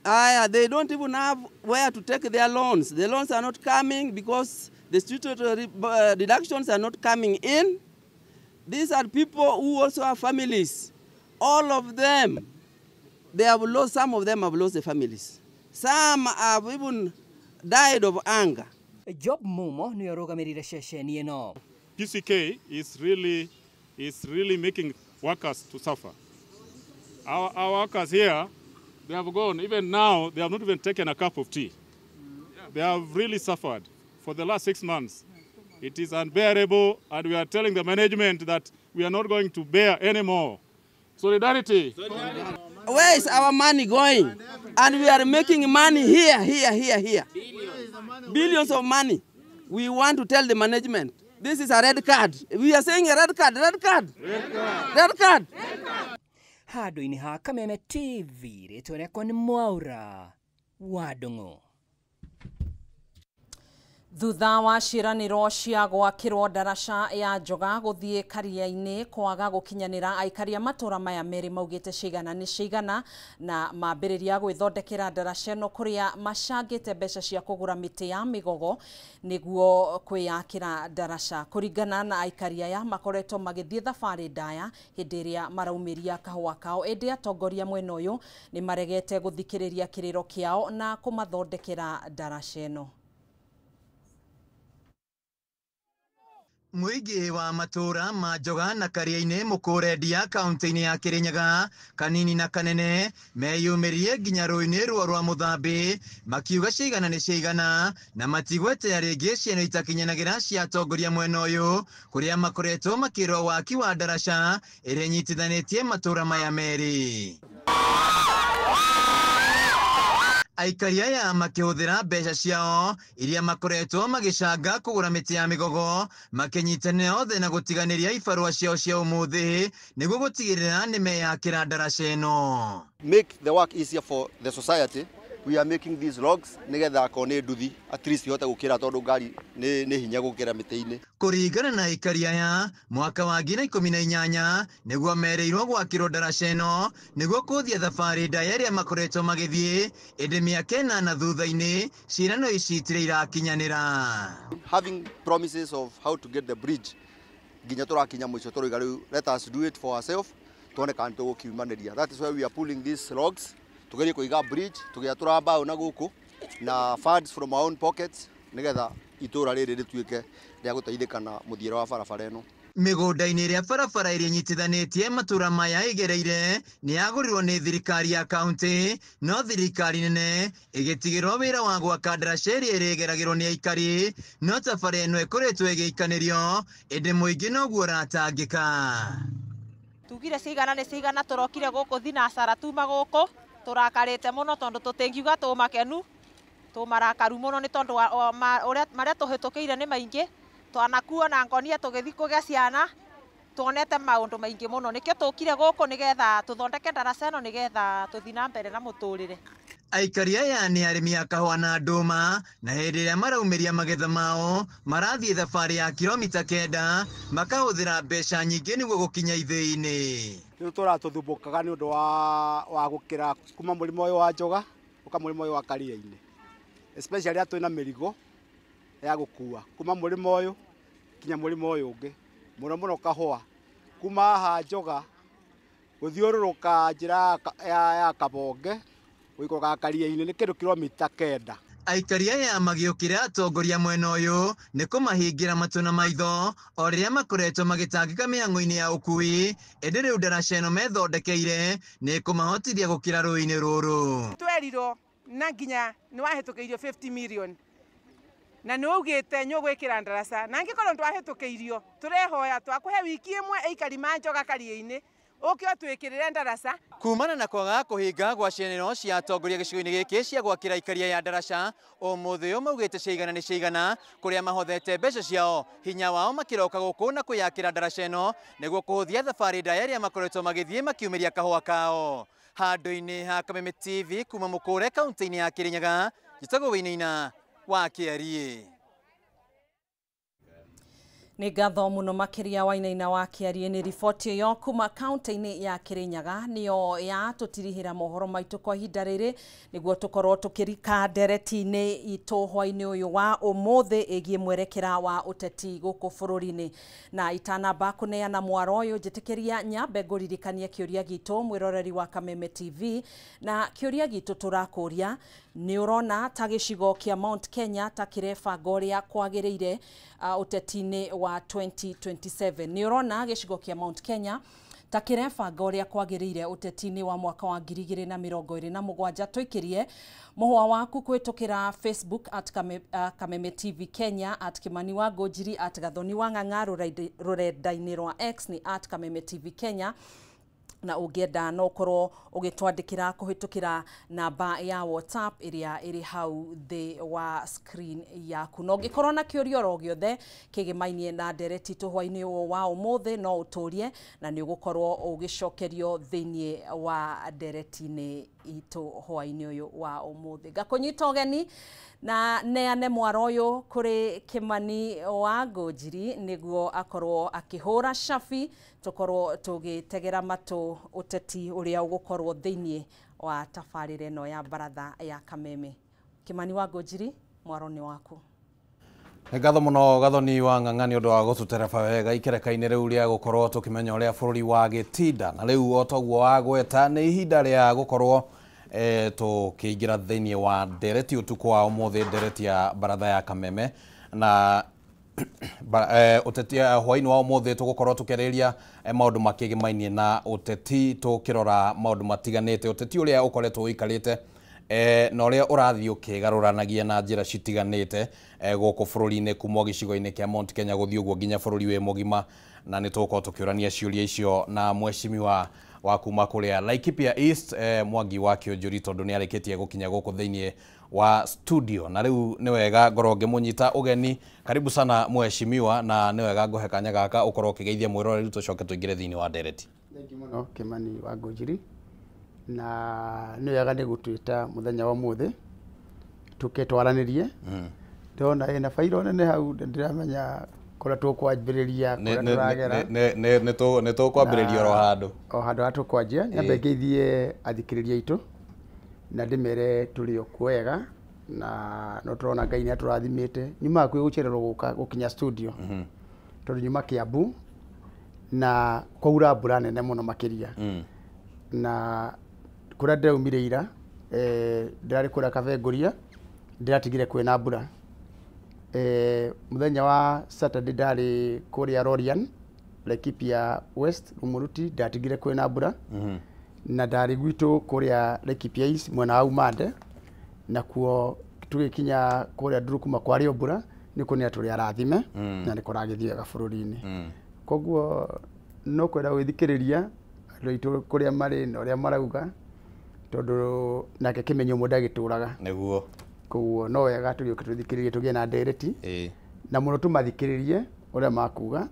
Aya, they don't even have where to take their loans. The loans are not coming because the statutory deductions are not coming in. These are people who also have families. All of them, they have lost, some of them have lost their families. Some have even died of anger. Job Mumo nĩwe ũrũgamĩrĩire ceceni ĩno. PCK is really making workers to suffer. Our workers here, they have gone, even now, they have not even taken a cup of tea. They have really suffered for the last 6 months. It is unbearable, and we are telling the management that we are not going to bear anymore. Solidarity. Solidarity. Where is our money going? And we are making money here, here, here, here. Billions of money. We want to tell the management, this is a red card. We are saying a red card, red card. Red card. Red card. Handũ-inĩ ha Kameme TV, rĩtwa rĩakwa nĩ Mwaura wa Ndung'u. Thutha wa ciĩranĩro cia gwakĩrwo ndaraca ya Njoga gũthiĩ Karia-inĩ kwaga gũkinyanĩra, aikari a matũra maya merĩ maugĩte cigana nĩ cigana na mambĩrĩria gwĩthondekera ndaraca ĩno kũrĩa macangĩte mbeca cia kũgũra mĩtĩ ya mĩgogo nĩguo kwĩyakĩra ndaraca. Kũringana na aikari aya, makoretwo magĩthiĩ thabarĩ ndaya hĩndĩ ĩrĩa maraumĩria kahũa kao, ĩndĩ atongoria mwena ũyũ nĩ maregete gũthikĩrĩria kĩrĩro kĩao na kũmathondekera ndaraca ĩno. Mũingĩ wa matũũra ma Njoga na Karia-inĩ Mũkũrendia kaunti-inĩ ya Kirinyaga kanini na kanene meyumĩririe nginya rũĩ-inĩ ruo rwa Mũthambĩ makiuga ciigana nĩ ciigana na matigweterera rĩngĩ ciana itakinyanagĩra cia atongoria mwena ũyũ kũrĩa makoretwo makĩrwo waki wa ndaraca ĩrĩa ĩnyitithanĩtie matũũra maya merĩ. Aikari aya makĩhũthĩra mbeca ciao iria makoretwo magĩcanga kũgũra mĩtĩ ya mĩgogo makĩnyitanĩra othe na gũtiganĩria ibarũa ciao cia ũmũthĩ nĩguo gũtigĩrĩra nĩmeyakĩra ndaraca ĩno. Make the work easier for the society. We are making these logs nigetha akorwo nĩ nduthi at least ihote gũkĩra tondũ ngari nĩ hinya gũkĩra mĩtĩ-inĩ. Kũringana na aikari aya mwaka wa 2018 nĩguo merĩirwo gwakĩrwo ndaraca ĩno nĩguo kũthia thabarĩ ndaya ĩrĩa makoretwo magĩthiĩ ĩndĩ mĩaka ĩnana thutha-inĩ ciĩranĩro ici itirĩ irakinyanĩra. Having promises of how to get the bridge nginya tũrakinya mũico tũroiga rĩu let us do it for ourselves tuone kana nĩtũgũkiumanĩria. That is why we are pulling these logs tugerie kũiga bridge tũgĩatũra mbaũ na gũkũ na funds from our own pockets nigetha itũra rĩrĩ rĩtuĩke rĩa gũteithĩka na mũthiĩre wa barabara ĩno. Mĩgũnda-inĩ ĩrĩa barabara ĩrĩa ĩnyitithanĩtie matũũra maya ĩgereire nĩ yagũrirwo nĩ thirikari ya kaunti no thirikari nene ĩgĩtigĩrwo wĩra wa gwaka ndaraca ĩrĩa ĩrĩgeragĩrwo nĩ aikari no tabarĩra ĩno ĩkoretwo ĩgĩikanĩrio ĩndĩ mũingĩ noguo ũratangĩka. Tugire cigana nĩ cigana tũrokire gũkũ thinacara tuma gũkũ tũrakarĩte mũno tondũ tũtingiuga tũmakenu tũmarakaru mũno nĩ tondũ marĩa tũhĩtũkĩire nĩ maingĩ twanakuo na ngonia tũgĩthiĩ kũgĩa ciana tuonete maũndũ maingĩ mũno nĩkĩo tũkire gũkũ nĩgetha tũthondeke ndaraca ĩno nĩgetha tũthiĩ na mbere na mũtũrĩre. Aikari aya nĩ arĩmi a kahũa na ndũma na hĩndĩ ĩrĩa maraumĩria magetha mao marathiĩ thabarĩ ya kilomita 9 makahũthĩra mbeca nyingĩ nĩguo gũkinya ithĩi-inĩ. Rĩu tũratũthumbũkaga nĩ ũndũ wa gũkĩra kuma mũrĩmo ũyũ wa Njoga ũka mũrĩmo ũyũ wa Karia-inĩ especially rĩrĩa twĩna mĩrigo ya gũkua kuma mũrĩmo ũyũ kinya mũrĩmo ũyũ ũngĩ mũno mũno kahũa kuma haha Njoga gũthiũrũrũka njĩra ya Kabonge gũikũrũka Karia-inĩ nĩ kĩndũ kilomita 9. Aikari aya magĩũkĩra atongoria mwena ũyũ nĩ kũmahingĩra matũ na maitho o rĩrĩa makoretwo magĩtangĩka mĩhang'o-inĩ ya ũkui ĩndĩ rĩu ndaraca ĩno methondekeire nĩ ĩkũmahotithia gũkĩra rũĩ-inĩ rũrũ. Twerirwo na nginya nĩ wahĩtũkĩirio 50 million na nĩ waugĩte nĩ ũgwĩkĩra ndaraca na angĩkorwo ndwahĩtũkĩirio tũrehoya twakũhe wiki ĩmwe aikari ma Njoga Karia-inĩ ũke ũtwĩkĩrĩre ndaraca. Kumana na kwaga kũhinga gwa ciĩranĩro cia atongoria gĩcigo-inĩ gĩkĩ cia gwakĩra aikaria ya ndaraca ũmũthĩ ũyũ maugĩte ciigana nĩ ciigana kũrĩa mahothete mbeca ciao hinya wao makĩroka gũkũ na kwĩyakĩra ndaraca ĩno nĩguo kũhũthia thabarĩ ndaya ĩrĩa makoretwo magĩthiĩ makiumĩria kahũa kao. Handũ-inĩ ha Kameme TV kuma Mũkũre kaunti-inĩ ya Kirinyaga njĩtagwo Wainaina wa Kĩariĩ. Nĩ ngatho mũno makĩria Wainaina wa Kĩariĩ nĩ riboti ĩyo kuma kaunti-inĩ ya Kirinyaga nĩyo yatũtirihĩra mohoro maitũ kwa ihinda rĩrĩ nĩguo tũkorwo tũkĩrika ndereti-inĩ itũ hwaĩ-inĩ ũyũ wa ũmũthĩ ĩgiĩ mwerekera wa ũteti gũkũ bũrũri-inĩ. Na itanamba kũneana mwaro ũyũ njĩtĩkĩria nyambe ngũririkanie kĩũria gitũ mwĩroreri wa Kameme TV na kĩũria gitũ tũrakũria nĩ ũrona ta gĩcigo kĩa Mount Kenya ta kĩrebanga ũrĩa kwagĩrĩire ũteti-inĩ wa 2027. Nĩ ũrona gĩcigo kĩa Mount Kenya ta kĩrebanga ũrĩa kwagĩrĩire ũteti-inĩ wa mwaka wa 2027. Tũikĩrie mũhũa waku kũhĩtũkĩra Facebook at Kameme TV Kenya at Kimani wa Ngũnjiri at Gathoni wa Ng'ang'a rũrenda-inĩ rwa X ni at Kameme TV Kenya na ũngĩenda no ũkorwo ũgĩtwandĩkĩra kũhĩtũkĩra namba ya WhatsApp ĩrĩa ĩrĩ hau thĩ wa screen yaku. Na ũngĩkorwo na kĩũria oro gĩothe kĩgĩmainie na ndereti tũhwainĩ ũyũ wa ũmũthĩ no ũtũrie na nĩ ũgũkorwo ũgĩcokerio thĩinĩ wa ndereti-inĩ itũ hwainĩ ũyũ wa ũmũthĩ. Ngakũnyita ũgeni na neane mwaro ũyũ kũrĩ Kimani wa Ngũnjiri nĩguo akorwo akĩhũra cabi tũkorwo tũgĩtegera matũ ũteti ũrĩa ũgũkorwo thĩinĩ wa tabarĩra ĩno ya baratha ya Kameme. Kimani wa Ngũnjiri, mwaro nĩ waku. Nĩ ngatho mũno Gathoni wa Ng'ang'a nĩ ũndũ wa gũtũtereba wega ikereka-inĩ rĩu rĩa gũkorwo tũkĩmenya ũrĩa bũrũri wa gĩtinda na rĩu o toguo wagweta nĩ ihinda rĩa gũkorwo tũkĩingĩra thĩinĩ wa ndereti ũtukũ wa ũmũthĩ, ndereti ya baratha ya Kameme. Na Ũteti hwaĩ-inĩ wa ũmũthĩ tũgũkorwo tũkĩarĩrĩria maũndũ makĩgĩmainie na ũteti, tũkĩrora maũndũ matiganĩte, ũteti ũrĩa ũkoretwo ũikarĩte na ũrĩa ũrathiĩ ũkĩgarũranagia na njĩra citiganĩte gũkũ bũrũri-inĩ, kuma gĩcigo-inĩ kĩa Mount Kenya gũthiĩ ũguo nginya bũrũri wĩ mũgima, na nĩ tũgũkorwo tũkĩũrania ciũria icio na mheshimiwa wa kuma kũrĩa Laikipia East, Mwangi wa Kĩũnjũri, tondũ nĩ arĩkĩtie gũkinya gũkũ thĩinĩ wa studio, na rĩu nĩ wega ngorwo ngĩmũnyita ũgeni. Karibu sana mheshimiwa, na nĩ wega ngũhe kanya gaka ũkorwo ũkĩgeithia mwĩroreri tũcoke tũingĩre thĩinĩ wa ndereti. Thengi mũno Kimani wa Ngũnjiri, na nĩ wega nĩ gũtwĩta mũthenya wa ũmũthĩ tũke twaranĩrie. Ndĩrona ĩna bairo nene hau, ndĩramenya kũrĩa tũkwambĩrĩria, kũrĩa tũragera. Nĩ tũkwambĩrĩria oro handũ. O handũ harĩa tũkwanjia. Nyambe ngeithie athikĩrĩria aitũ na ndĩmere tũrĩ o kuo wega, na no tũrona Ngai nĩ atũrathimĩte. Nyuma hakuhĩ gũcererwo gũka gũkinya studio tondũ nyuma Kiambu na kwaura mbura nene mũno makĩria, na kũrĩa ndĩraumire ira, ndĩrarĩ kũrĩa Kabengũria, ndĩratigire kwĩna mbura. Mũthenya wa Saturday ndarĩ kũrĩa Lorian, Laikipia West, Rumuruti, ndatigire kwĩna mbura. Na ndarĩ gwitũ kũrĩa Laikipia East mwena wa Umande, nakuo tũgĩkinya kũrĩa Ndurukuma kwarĩ o mbura. Nĩ kuonania tũrĩ arathime na nĩ kũragĩthiĩ wega bũrũri-inĩ. Koguo no kwenda gwĩthikĩrĩria andũ aitũ kũrĩa marĩ na ũrĩa marauga, tondũ nake kĩmenyo mũndũ agĩtũraga. Nĩguo. Koguo no wega tũgĩũke tũthikĩrĩrie, tũgĩe na ndereti na mũno tũmathikĩrĩrie ũrĩa makuga.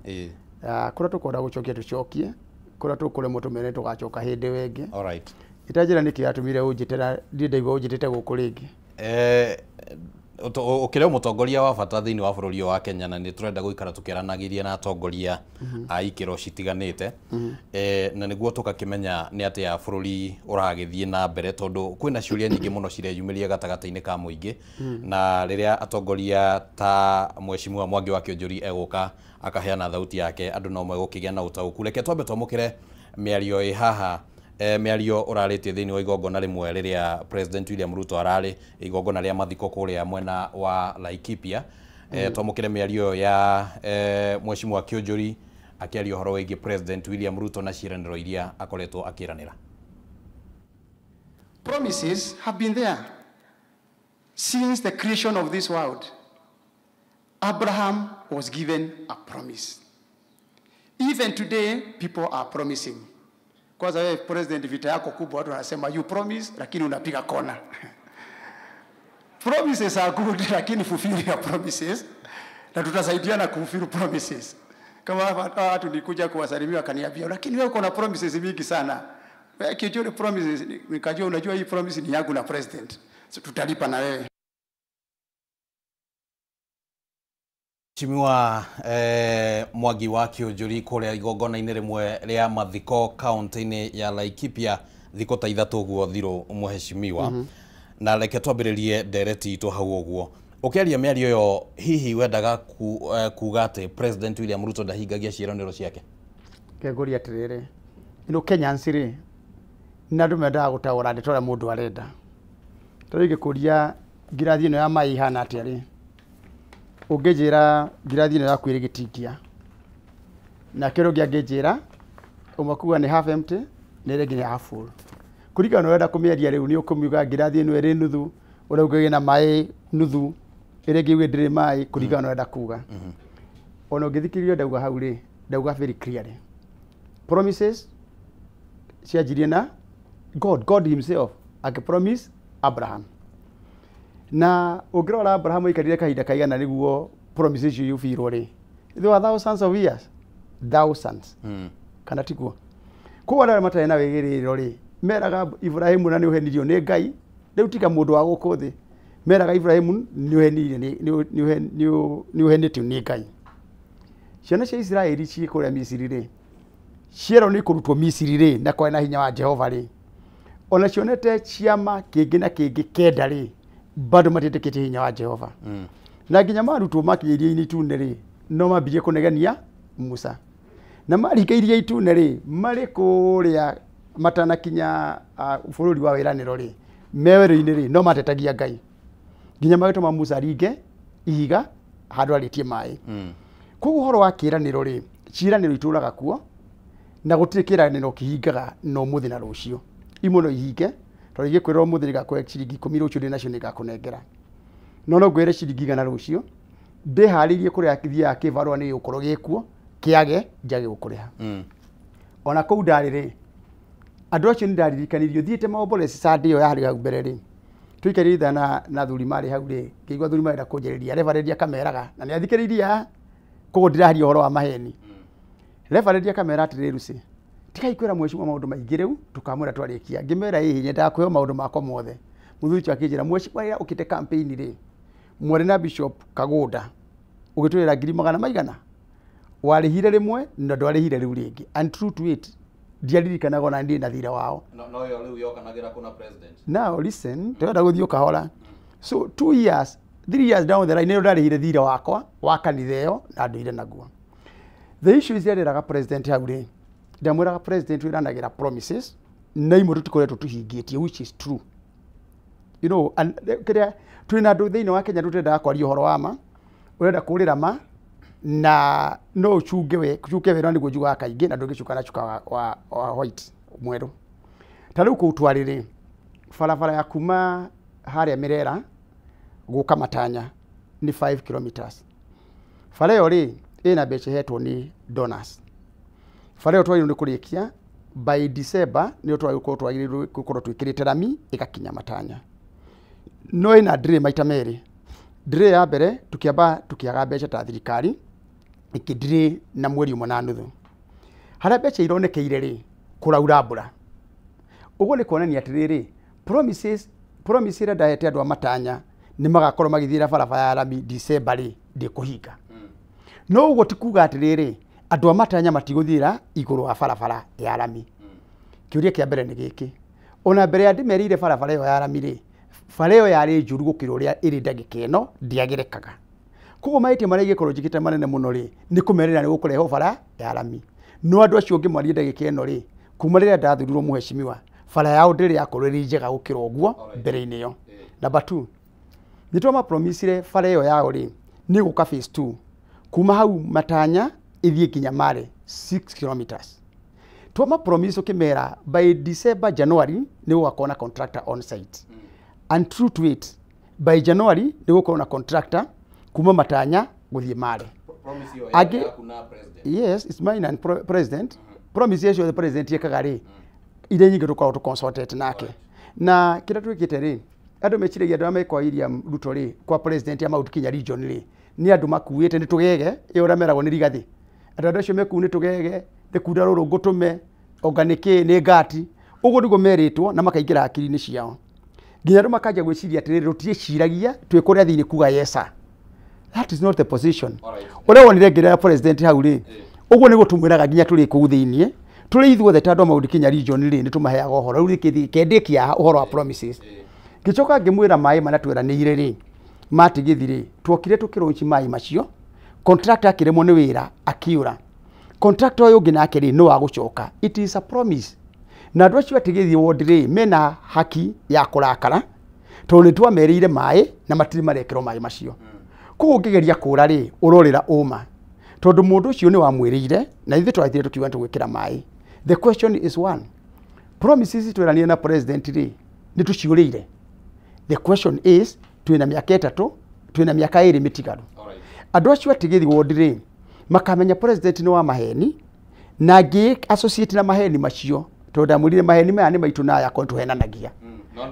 Kũrĩa tũkwenda gũcokia tũcokie, kũrĩa tũkũremwo tũmere tũgacoka hĩndĩ ĩyo ĩngĩ. Alright. Itanjĩra nĩkĩ yatũmire ũnjĩte na ndirĩ ndaigua ũnjĩtĩte gũkũ rĩngĩ. Ũkĩrĩ mũtongoria wa bata thĩinĩ wa bũrũri ũyũ wa Kenya, na nĩ tũrenda gũikara tũkĩaranagĩria na atongoria a ikĩro citiganĩte, na nĩguo tũgakĩmenya nĩ atĩa bũrũri ũragĩthiĩ na mbere, tondũ kwĩna ciũria nyingĩ mũno cireyumĩria gatagatĩ-inĩ ka mũingĩ. Na rĩrĩa atongoria ta mheshimiwa Mwangi wa Kĩũnjũri egũka akaheana thauti yake, andũ no megũkĩgĩa na ũtaũku. Reke twambe twamũkĩre mĩario ĩ haha, mĩario ũrarĩtie thĩinĩ wa igongona rĩmwe rĩrĩa President William Ruto ararĩ, igongona rĩa mathiko kũrĩa mwena wa Laikipia. Twamũkĩre mĩario ĩyo ya mheshimiwa Kĩũnjũri akĩaria ũhoro wĩgiĩ President William Ruto na ciĩranĩro iria akoretwo akĩranĩra. Promises have been there since the creation of this world. Abraham was given a promise. Even today, people are promising. Kwanza wewe President, vita yako kubwa, watu wanasema you promise, lakini unapiga kona. Promises are good, lakini fulfill your promises. Na tutasaidiana kufulfill promises. Kama watu nilikuja kuwasalimia wakaniambia, lakini wewe uko na promises mingi sana. Wewe kijua promises, nikajua unajua hii promise ni yangu na President. So tutalipa na wewe. Mheshimiwa Mwangi wa Kĩũnjũri kũrĩa igongona-inĩ rĩmwe rĩa mathiko kaunti-inĩ ya Laikipia thikũ ta ithatũ ũguo thirũ, mheshimiwa. Na reke twambĩrĩrie ndereti itũ hau ũguo. Ũkĩaria mĩario ĩyo, hihi wendaga kuga atĩ President William Ruto ndahingagia ciĩranĩro ciake? Kengũria atĩrĩrĩ, ĩno Kenyans rĩ, nĩ andũ mendaga gũtaũra ndeto ũrĩa mũndũ arenda. Tondũ ingĩkũria ngirathi ĩno ya maĩ ihana atĩa rĩ, ũngĩnjĩra ngirathi ĩno yaku ĩrĩ gĩtingia, nake ũrĩa ũngĩ angĩnjĩra ũmwe kuga nĩ half empty na ĩrĩa ĩngĩ nĩ half full. Kũringana na ũrenda kũmĩaria rĩu nĩ ũkũmiuga ngirathi ĩno ĩrĩ nuthu, ũrĩa ũngĩ ĩna maĩ nuthu, ĩrĩa ĩngĩ uge ndĩrĩ maĩ, kũringana na ũrenda kuga. Ona ũngĩthikĩrĩria ndauga hau rĩ, ndauga very clearly. Promises cianjirie na God, God himself akĩpromise Abraham. Na ũngĩrora Abraham aikarire kahinda kaigana nĩguo promise icio yubirwo rĩ, there were thousands of years, thousands. Kana tiguo? Koguo arĩa matarĩ na wĩgĩrĩro rĩ, meraga Ibrahimu na nĩ ũhenirio nĩ Ngai, rĩu tiga mũndũ wa gũkũ thĩ, meraga Ibrahimu nĩ ũhenĩtio nĩ Ngai. Ciana cia Isiraeli ciĩ kũrĩa Misiri rĩ, cierwo nĩ kũrutwo Misiri rĩ, na kwarĩ na hinya wa Jehova rĩ, ona cionete ciama kĩngĩ na kĩngĩ kenda rĩ, bado matiĩtĩkĩtie hinya wa Jehova. Na nginya marutwo makinya iria-inĩ itune rĩ, no mambirie kũnegenia Musa. Na maringa iria itune rĩ, marĩ kũrĩa matanakinya bũrũri wa wĩranĩro rĩ, me werũ-inĩ rĩ, no matetagia Ngai. Nginya magĩtũma Musa aringe ihiga Handũ arĩtie maĩ. Koguo ũhoro wa kĩĩranĩro rĩ, ciĩranĩro itũraga kuo na gũtirĩ kĩĩranĩro kĩhingaga na ũmũthĩ na rũciũ. Imwe no ihinge tondũ ingĩkwĩra ũmũthĩ nĩngakũhe ciringi 10 rũciũ ndĩ nacio nĩngakũnengera. No no ngwĩre ciringi 100 rũciũ ndĩharĩirie kũrĩa thiaga kĩbarũa nĩ gĩgũkorwo gĩkuo kĩage njage gũkũrĩha. Ona kũu ndarĩ rĩ, andũ acio nĩ ndaririkanirio thiĩte maombolezi Sunday ĩyo yarĩ hau mbere rĩ, tũikarire ithaa na athuri marĩ hau rĩ, ngĩigua athuri marenda kũnjarĩria, reverend akameraga na nĩ athikĩrĩirie koguo ndiraharia ũhoro wa maheni. Reverend akamera atĩrĩrĩ, Lucy, tigai kwĩra mheshimiwa maũndũ maingĩ rĩu tũkamwĩra twarĩkia. Ngĩmera ĩhĩ nyendaga kũheo maũndũ makwa mothe. Mũthuri ũcio akĩnjĩra mheshimiwa rĩrĩa ũkĩte campaign rĩ, mwarĩ na Bishop Kagũnda ũgĩtwĩra ngiri magana maigana warĩhire rĩmwe na ndwarĩhire rĩu rĩngĩ. And true to it, ndiaririkanaga ona ndĩ na thirĩ wao. No yo rĩu yokanagĩra kũna president. Now listen, ndĩrenda gũthiĩ ũkahora. So 2 years, 3 years down the line nĩrĩo ndarĩhire thirĩ wakwa wa kanitha ĩyo na ndũire naguo. The issue is ndĩraga president hau rĩ, ndamwĩraga president wĩranagĩra promises na imwe tũtikoretwo tũhingĩtie, which is true. You know, and kĩrĩa twĩna andũ thĩinĩ wa Kenya tũtendaga kwaria ũhoro wa ma, ũrenda kũrĩra ma na no ũcunge we ũcuke wĩra nĩguo njugaga kaingĩ na ndũngĩcuka na cuka wa white mwerũ. Ta rĩu kũu twarĩ rĩ, barabara ya kuma harĩa Mĩrera gũka Matanya nĩ 5 kilometers. Bara ĩyo rĩ ĩna mbeca ĩhetwo nĩ donors. Bara ĩyo twagĩrĩirwo nĩ kũrĩkia by December nĩyo twagĩrĩirwo gũkorwo twĩkĩrĩte rami ĩgakinya Matanya. No ĩna delay maita merĩ. Delay ya mbere tũkĩamba tũkĩaga mbeca ta thirikari ĩkĩ-delay na mweri ũmwe na nuthu. Harĩa mbeca ironekeire rĩ, kũraura mbura. Ũguo nĩ kuonania atĩrĩrĩ, promise ĩrĩa ndahete andũ a Matanya nĩ magakorwo magĩthiĩra barabara ya rami December rĩ, ndĩkũhinga. No ũguo ti kuga atĩrĩrĩ, andũ a Matanya matigũthiĩra igũrũ wa barabara ya rami. Kĩũria kĩa mbere nĩ gĩkĩ, ona mbere ya ndĩmerĩire barabara ĩyo ya rami rĩ, bara ĩyo yarĩ njũru gũkĩra ũrĩa ĩrĩ ndagĩka ĩno, ndĩagĩrĩkaga. Koguo mahĩtia marĩa ingĩkorwo njĩkĩte manene mũno rĩ, nĩ kũmerĩra nĩ gũkũrehwo bara ya rami. No andũ acio ũngĩmaria ndagĩka ĩno rĩ, kuma rĩrĩa ndathurirwo mheshimiwa, bara yao ndĩrĩ yakorwo ĩrĩ njega gũkĩra ũguo mbere-inĩ ĩyo. Number 2, nĩ twamapromisire bara ĩyo yao rĩ, nĩ gũka phase 2 kuma hau Matanya ĩthiĩ nginya Mare 6 kilometers. Twamapromise ũkĩmera by December January nĩ gũgakorwo na contractor on site. And true to it, by January nĩ gũkorwo na contractor kuma Matanya gũthiĩ Mare. Promise ĩyo yaku na president. Yes, it's mine and president. Promise icio the president ekaga rĩ, iria nyingĩ tũkoragwo tũ-consulted nake. Na kĩrĩa twĩkĩte rĩ, andũ meciragia andũ arĩa me kwa William Ruto rĩ, kwa president ya Mount Kenya region rĩ, nĩ andũ makuĩte nĩ tũgege, ĩyo ũrĩa meragwo nĩ Rigathĩ. Andũ acio mekuu nĩ tũgege, nĩ kunda rũrũ ngũtũme, onga nĩ kĩ, nĩ ngati. Ũguo nĩguo merĩtwo na makaingĩra hakiri-inĩ ciao. Nginya andũ makanjia gwĩciria atĩrĩrĩ, tũtiĩciragia twĩ kũrĩa thĩinĩ kuga yes sir. That is not the position. Ũrĩa wonire ngĩrĩra president hau rĩ, ũguo nĩguo tũmwĩraga nginya tũrĩ kũu thĩinĩ, tũrĩ ithuothe ta andũ a Mount Kenya region rĩ, nĩ tũmaheaga ũhoro. Rĩu kĩndĩkia ũhoro wa promises. Ngĩcoka ngĩmwĩra maĩ marĩa tweranĩire rĩ, matigĩthi rĩ, tuokire tũkĩlaunch maĩ macio, contractor akĩremwo nĩ wĩra akiũra. Contractor ũyũ ũngĩ nake rĩ, nĩ wa gũcoka. It is a promise. Na andũ acio atigĩthi ward rĩ, mena haki ya kũrakara, tondũ nĩ twamerĩire maĩ na matirĩ marekĩrwo maĩ macio. Koguo ũngĩgeria kũra rĩ, ũrorĩra ũma. Tondũ mũndũ ũcio nĩ wamwĩrĩire, na ithuĩ twathire tũkiuga nĩ tũgwĩkĩra maĩ. The question is one. Promises tweranire na president rĩ, nĩ tũciũrĩire. The question is, twĩna mĩaka 3, twĩna mĩaka 2 mĩtigaru. Andũ acio atigĩthi ward rĩ, makamenya president nĩ wa maheni, na ngĩ associate na maheni macio, tondũ ndamwĩrire maheni maya nĩ maitũ na aya akorwo tũhenanagia.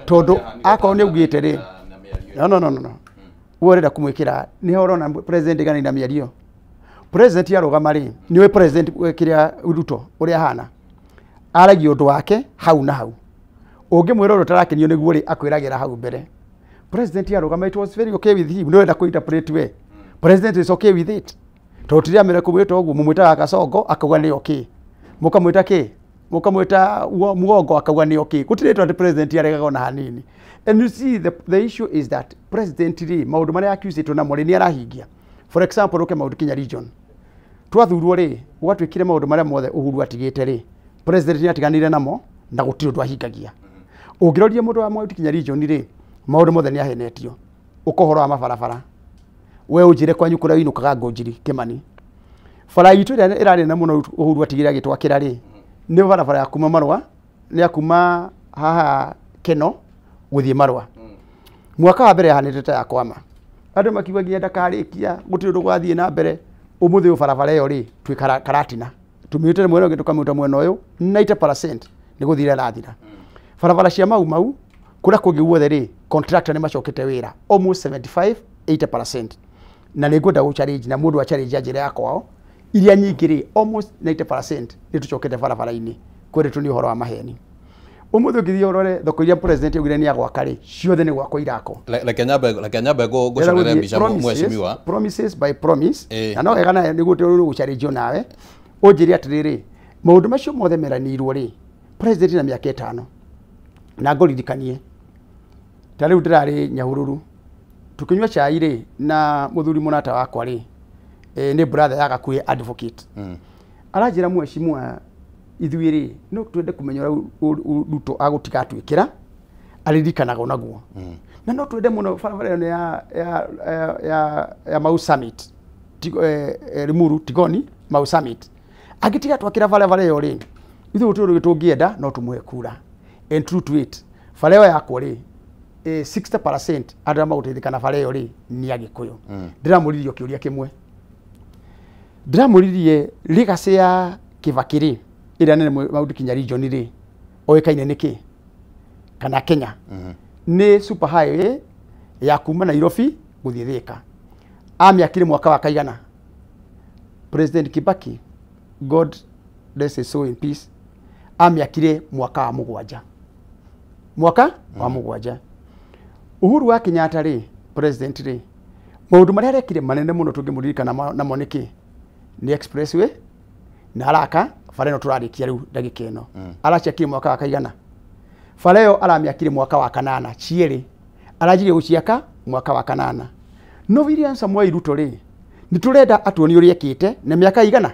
Tondũ akorwo nĩ augĩte rĩ, no. We ũrenda kũmwĩkĩra, nĩho ũrona president ĩgana na mĩario. President arũgama rĩ, nĩũĩ president kĩrĩa Ruto ũrĩa ahana. Aragia ũndũ wake hau na hau. Ũngĩmwĩra ũndũ ũtarakenio nĩguo rĩ, akwĩragĩra hau mbere. President arũgama, it was very okay with him. Nĩ ũrenda kũ-interpret we. President is okay with it. Tondũ tũtiramera kũmwĩta ũguo, mũmwĩtaga Kasongo akauga nĩ okay. Mũkamwĩta kĩ? Mũkamwĩta Mugongo akauga nĩ okay. Gũtirĩ rĩtwa atĩ president aregaga ona hanini. And you see the issue is that president rĩ, maũndũ marĩa accused namo rĩ, nĩ arahingia. For example, ũke Mount Kenya region. Twathurwo rĩ, gwatuĩkire maũndũ marĩa mothe Uhuru atigĩte rĩ, president nĩ atiganire namo na gũtirĩ ũndũ ahingagia. Ũngĩroria mũndũ wa Mount Kenya region rĩ, maũndũ mothe nĩ ahenetio. Ũka ũhoro wa mabarabara, We ũnjĩre kwanyu kũrĩa ũinũkaga Ngũnjiri Kĩmani. Bara itũ ĩrĩa ĩrarĩ na mũno Uhuru atigĩrĩra agĩtwakĩra rĩ, nĩ barabara ya kuma Marũa, nĩ ya kuma haha Keno gũthiĩ Marũa. Mwaka wa mbere yahanĩte ta ya kwama. Andũ makiuga nginya ndakarĩkia, gũtirĩ ũndũ gwathiĩ na mbere. Ũmũthĩ ũyũ barabara ĩyo rĩ, twĩ Karatina. Tũmĩrutĩte mwena ũngĩ tũkamĩruta mwena ũyũ, 90% nĩ gũthira ĩrathira. Barabara cia Mau Mau, kũrĩa kũngĩ guothe rĩ, contractor nĩ macokete wĩra almost 75 80%. Na nĩ ngwenda gũ challenge na mũndũ a challenge njĩra ya kwao, iria nyingĩ rĩ, almost 90% nĩ tũcokete barabara-inĩ. Kwĩrĩtwo nĩ ũhoro wa maheni. Ũmũthĩ ũngĩthiĩ ũrore thoko iria president augire nĩ agwaka rĩ, ciothe nĩ gwakwo irakwo. Reke nyambe ngũcorere mbica mheshimiwa. Promises by promise. Na no wega nawe nĩguo gũchallenge nawe. Ũnjĩre atĩrĩrĩ, maũndũ macio mothe meranĩirwo rĩ, president na mĩaka 5. Na ngũririkanie. Ta rĩu ndĩrarĩ Nyahururu. Tũkĩnyua cai rĩ na mũthuri mũrata wakwa rĩ, nĩ brother ya gakuhĩ advocate. Aranjĩra mheshimiwa ithuĩ rĩ, no twende kũmenya ũrĩa Ruto agũtiga atwĩkĩra, aririkanaga onaguo. Na no twende mũno barabara ĩno ya Mau Summit, Limuru, Tigoni, Mau Summit. Angĩtiga twakĩra barabara ĩyo rĩ, ithuĩ gũtirĩ ũndũ tũngĩenda no tũmũhe kura. And true to it, bara ĩyo yakwo rĩ, 60% andũ arĩa magũteithĩka na bara ĩyo rĩ nĩ Agĩkũyũ. Ndĩramũririe kĩũria kĩmwe. Ndĩramũririe legacy ya Kibaki rĩ, ĩrĩa nene Mount Kenya region rĩ, oĩkaine nĩkĩ? Kana Kenya. Nĩ super highway ya kuma Nairobi gũthiĩ Thika. Amĩakire mwaka wa kaigana? President Kibaki, God bless his soul in peace, amĩakire mwaka wa 7. Mwaka wa 7. Uhuru wa Kenyatta rĩ, president rĩ, maũndũ marĩa arekire manene mũno tũngĩmũririkana namo nĩkĩ? Nĩ expressway na araka bara ĩno tũrarĩkia rĩu ndagĩka ĩno. Araciakire mwaka wa kaigana? Bara ĩyo aramĩakire mwaka wa 8, cierĩ. Aranjirie gũciaka mwaka wa 8. No William Samoei Ruto rĩ, nĩ tũrenda atuonie ũrĩa ekĩte na mĩaka igana?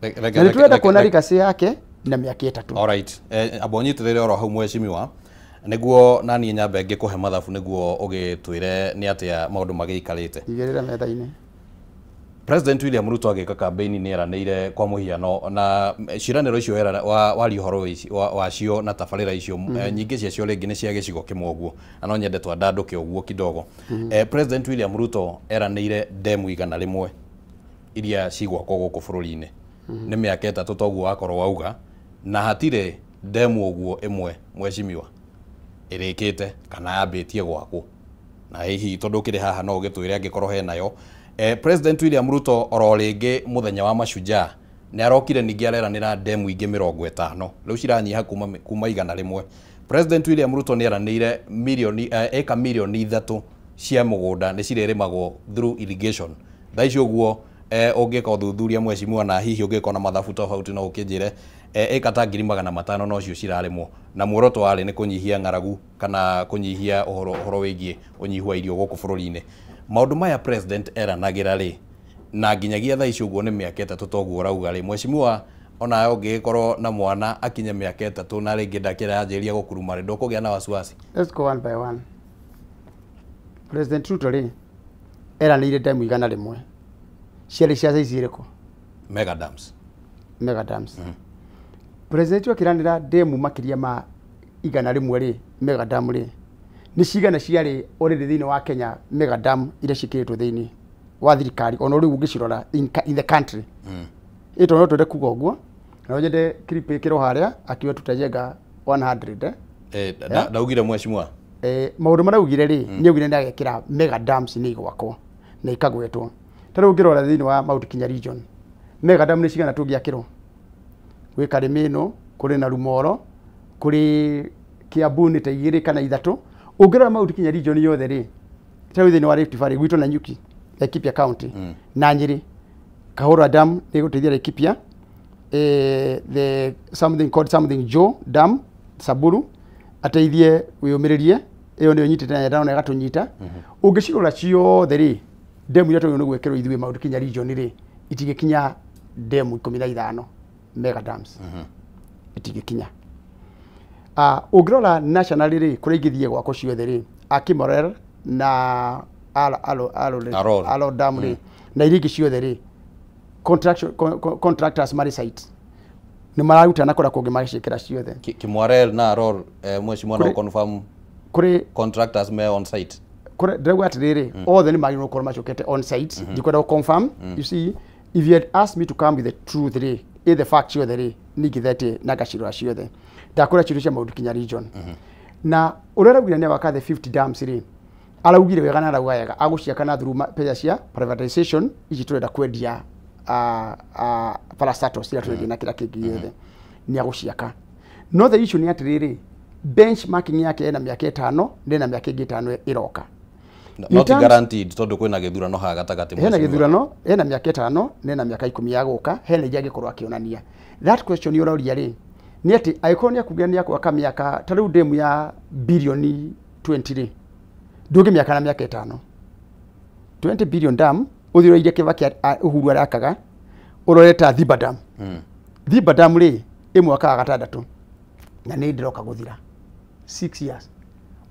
Na nĩ tũrenda kuona legacy yake na mĩaka 3. Alright. Amba ũnyitĩrĩre oro hau mheshimiwa, nĩguo naniĩ nyambe ngĩkũhe mathabu nĩguo ũgĩtwĩre nĩ atĩa maũndũ magĩikarĩte. Igĩrĩra metha-inĩ. President William Ruto agĩka campaign nĩ eranĩire kwa mũhiano na ciĩranĩro icio waria ũhoro wacio na tabarĩra icio nyingĩ ciacio rĩngĩ nĩ cia gĩcigo kĩmwe ũguo, na no nyende twandandũke ũguo kidogo. President William Ruto eranĩire demu 100 iria cigwakwo gũkũ bũrũri-inĩ. Nĩ mĩaka 3 toguo wakorwo wauga, na hatirĩ demu ũguo ĩmwe mheshimiwa ĩrĩkĩte kana yambĩtie gwakwo. Na hihi tondũ ũkĩrĩ haha no ũgĩtwĩre angĩkorwo henayo. President William Ruto oro rĩngĩ mũthenya wa mashujaa nĩ arokire ningĩ areranĩra demu ingĩ 50, rĩu ciranyiha kuma 100. President William Ruto nĩ eranĩire milioni eka milioni 3 cia mũgũnda nĩ cirĩrĩmagwo through irrigation. Thaa ici ũguo ũngĩka ũthuthuria mheshimiwa na hihi ũngĩka na mathabu tofauti no ũkĩnjĩre eka ta 500,000 nocio cirarĩmwo, na muoroto warĩ nĩ kũnyihia ng'aragu kana kũnyihia ũhoro wĩgiĩ ũnyihu wa irio gũkũ bũrũri-inĩ. Maũndũ maya president eranagĩra rĩ, na nginyagia thaa ici ũguo nĩ mĩaka 3 toguo ũrauga rĩ, mheshimiwa onawe ũngĩgĩkorwo na mwana akinye mĩaka 3 na rĩngĩ ndakĩranjĩrĩria gũkuruma rĩ, ndũkũgĩa na wasiwasi? Let's go one by one. President Ruto rĩ, eranĩire demu 100. Ciarĩ cia size irĩkũ? Mega dams. Mega dams. President akĩranĩra demu makĩria ma 100 rĩ, mega dam rĩ, nĩ cigana ciarĩ already thĩinĩ wa Kenya mega dam iria ciĩkĩrĩtwo thĩinĩ wa thirikari ona rĩu ũngĩcirora in the country. Ĩto no twende kuga ũguo, na nyende clip ĩkĩrwo harĩa akiuga tutajenga 100. Ndaugire mheshimiwa. Maũndũ marĩa augire rĩ, nĩ augire nĩ agekĩra mega dams nĩ igwakwo na ikagwetwo. Ta rĩu ũngĩrora thĩinĩ wa Mount Kenya region, mega dam nĩ cigana tũngĩakĩrwo? Gwĩ Karĩmĩno, kũrĩ na Rumoro, kũrĩ Kiambu nĩ ta 2 kana 3. Ũngĩrora Mount Kenya region yothe rĩ, ta rĩu thĩinĩ wa Rift Valley gwitũ Nanyuki, Laikipia County, na Nyĩrĩ, Kahũra Dam nĩ ĩgũteithia Laikipia, the something called something Joe Dam Samburu ateithie wĩyũmĩrĩrie, ĩyo nĩyo nyitĩte na ndona ĩgatũnyita. Ũngĩcirora ciothe rĩ, demu iria twagĩrĩirwo nĩ gwĩkĩrwo ithuĩ Mount Kenya region rĩ, itingĩkinya demu 15 mega dams. Itingĩkinya. Ũngĩrora national rĩ, kũrĩa ingĩthiĩ gwakwo ciothe rĩ, Akimorel na Arror dam rĩ na iria ingĩ ciothe rĩ, contractors marĩ site nĩ mararuta na kũrĩa kũngĩ magĩciĩkĩra ciothe. Kimwarer na Arror, mheshimiwa, no confirm kũrĩ contractors me on site? Ndĩrauga atĩrĩrĩ, othe nĩ magĩrĩirwo gũkorwo macokete on site. Ndikwenda gũ confirm. You see, if you had asked me to come with the truth rĩ, ĩ the fact ciothe rĩ, ningĩthete na ngacirora ciothe. Ndakũra ciũria cia maũndũ kinya region na ũrĩa araugire nĩ awaka the 50 dams rĩ, araugire wega na arauga wega agũciaka na through mbeca cia privatization ici tũrenda kwendia, parastatals iria tũrendia na kĩrĩa kĩngĩ gĩothe nĩ agũciaka. No the issue nĩ atĩrĩrĩ, benchmarking yake ena mĩaka 5 na mĩaka ĩngĩ 5 ĩroka. Not guaranteed tondũ kwĩna gĩthurano haha gatagatĩ. Hena gĩthurano, hena mĩaka 5 na mĩaka 10 ya gũka, hena iria angĩkorwo akĩonania. That question ũroria rĩ, nĩ atĩ angĩkorwo nĩ akuga nĩ akwaka mĩaka ta rĩu ndemu ya bilioni 20 rĩ, ndũngĩmĩaka na mĩaka 5. 20 billion dam ũthiĩ ũrore Kibaki Uhuru arakaga, ũrore ta Thiba Dam. Thiba Dam rĩ, ĩmwaka 6 na nĩ ndĩroka gũthira 6 years.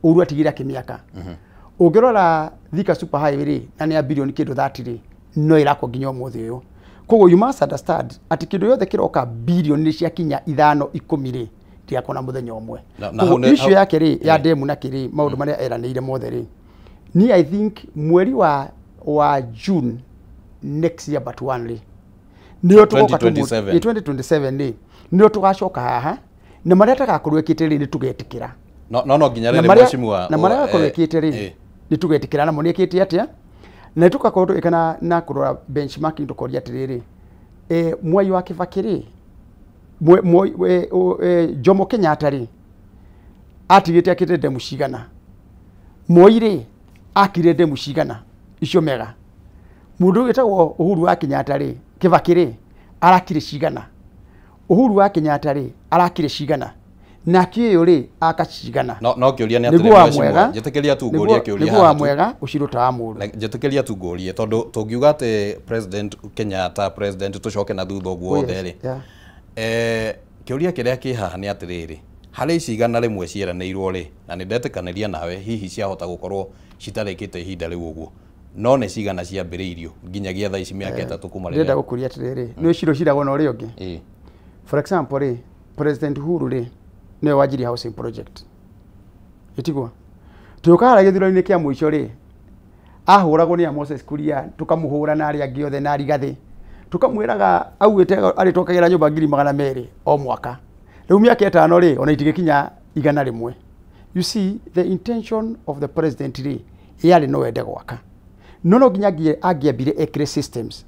Uhuru atigire akĩmĩaka. Ũngĩrora Thika Super Highway rĩ, na nĩ ya bilioni kĩndũ 30 rĩ, no ĩrakwo nginya ũmũthĩ ũyũ. Koguo you must understand atĩ kĩndũ gĩothe kĩroka bilioni nĩ ciakinya 5 10 rĩ, ndĩrakwo na mũthenya ũmwe. Koguo issue yake rĩ ya demu na kĩrĩ maũndũ marĩa eranĩire mothe rĩ, ni I think mweri wa June next year but one rĩ, nĩo tũgoka 2027 rĩ, nĩo tũgacoka haha na marĩa tagakorwo ĩkĩte rĩ, nĩ tũgetĩkĩra. No nginya rĩrĩ, mheshimiwa, na marĩa agakorwo ĩkĩte rĩ, nĩ tũgetĩkĩra namo nĩ ĩkĩte atĩa, na nĩ tũgakorwo tũgĩka na kũrora benchmarking tũkoria atĩrĩrĩ, Mwai wa Kibaki rĩ, Jomo Kenyatta rĩ, atigĩte akĩte ndemu cigana, Moi rĩ, akire ndemu cigana icio mega, mũndũ wĩtagwo Uhuru wa Kenyatta rĩ, Kibaki rĩ, arakire cigana, Uhuru wa Kenyatta rĩ, arakire cigana, nake ũyũ rĩ, aka cigana. No kĩũria nĩ atĩrĩ, mheshimiwa, njĩtĩkĩria tu ngũrie kĩũria haha. Nĩguo wa mwega ũcirwo ta wa mũũru. Njĩtĩkĩria tu ngũrie tondũ tũngiuga atĩ President Kenyatta, President tũcoke na thutha ũguo wothe rĩ, kĩũria kĩrĩa kĩ haha nĩ atĩrĩrĩ, harĩ ici 100 ciĩranĩirwo rĩ, na nĩ ndetĩkanĩria nawe hihi ciahota gũkorwo citarĩkĩte ihinda rĩu ũguo, no nĩ cigana ciambĩrĩirio nginyagia thaa ici mĩaka 3 kuma rĩrĩa? Ndĩrenda gũkũria atĩrĩrĩ, nĩ ciro ciragwo na ũrĩa ũngĩ. For example rĩ, President Uhuru rĩ, nĩwe wanjirie housing project. Ĩtiguo? Tũgĩũka harĩa gĩthurano-inĩ kĩa mũico rĩ, ahũragwo nĩ Moses Kuria, tũkamũhũra na arĩa angĩ othe na Rigathĩ, tũkamwĩraga augĩte arĩtwakagĩra nyũmba 200,000 o mwaka. Rĩu mĩaka 5 rĩ, ona itigĩkinya 100. You see, the intention of the president rĩ, yarĩ no ende gwaka. No nginya angĩambire ekĩre systems.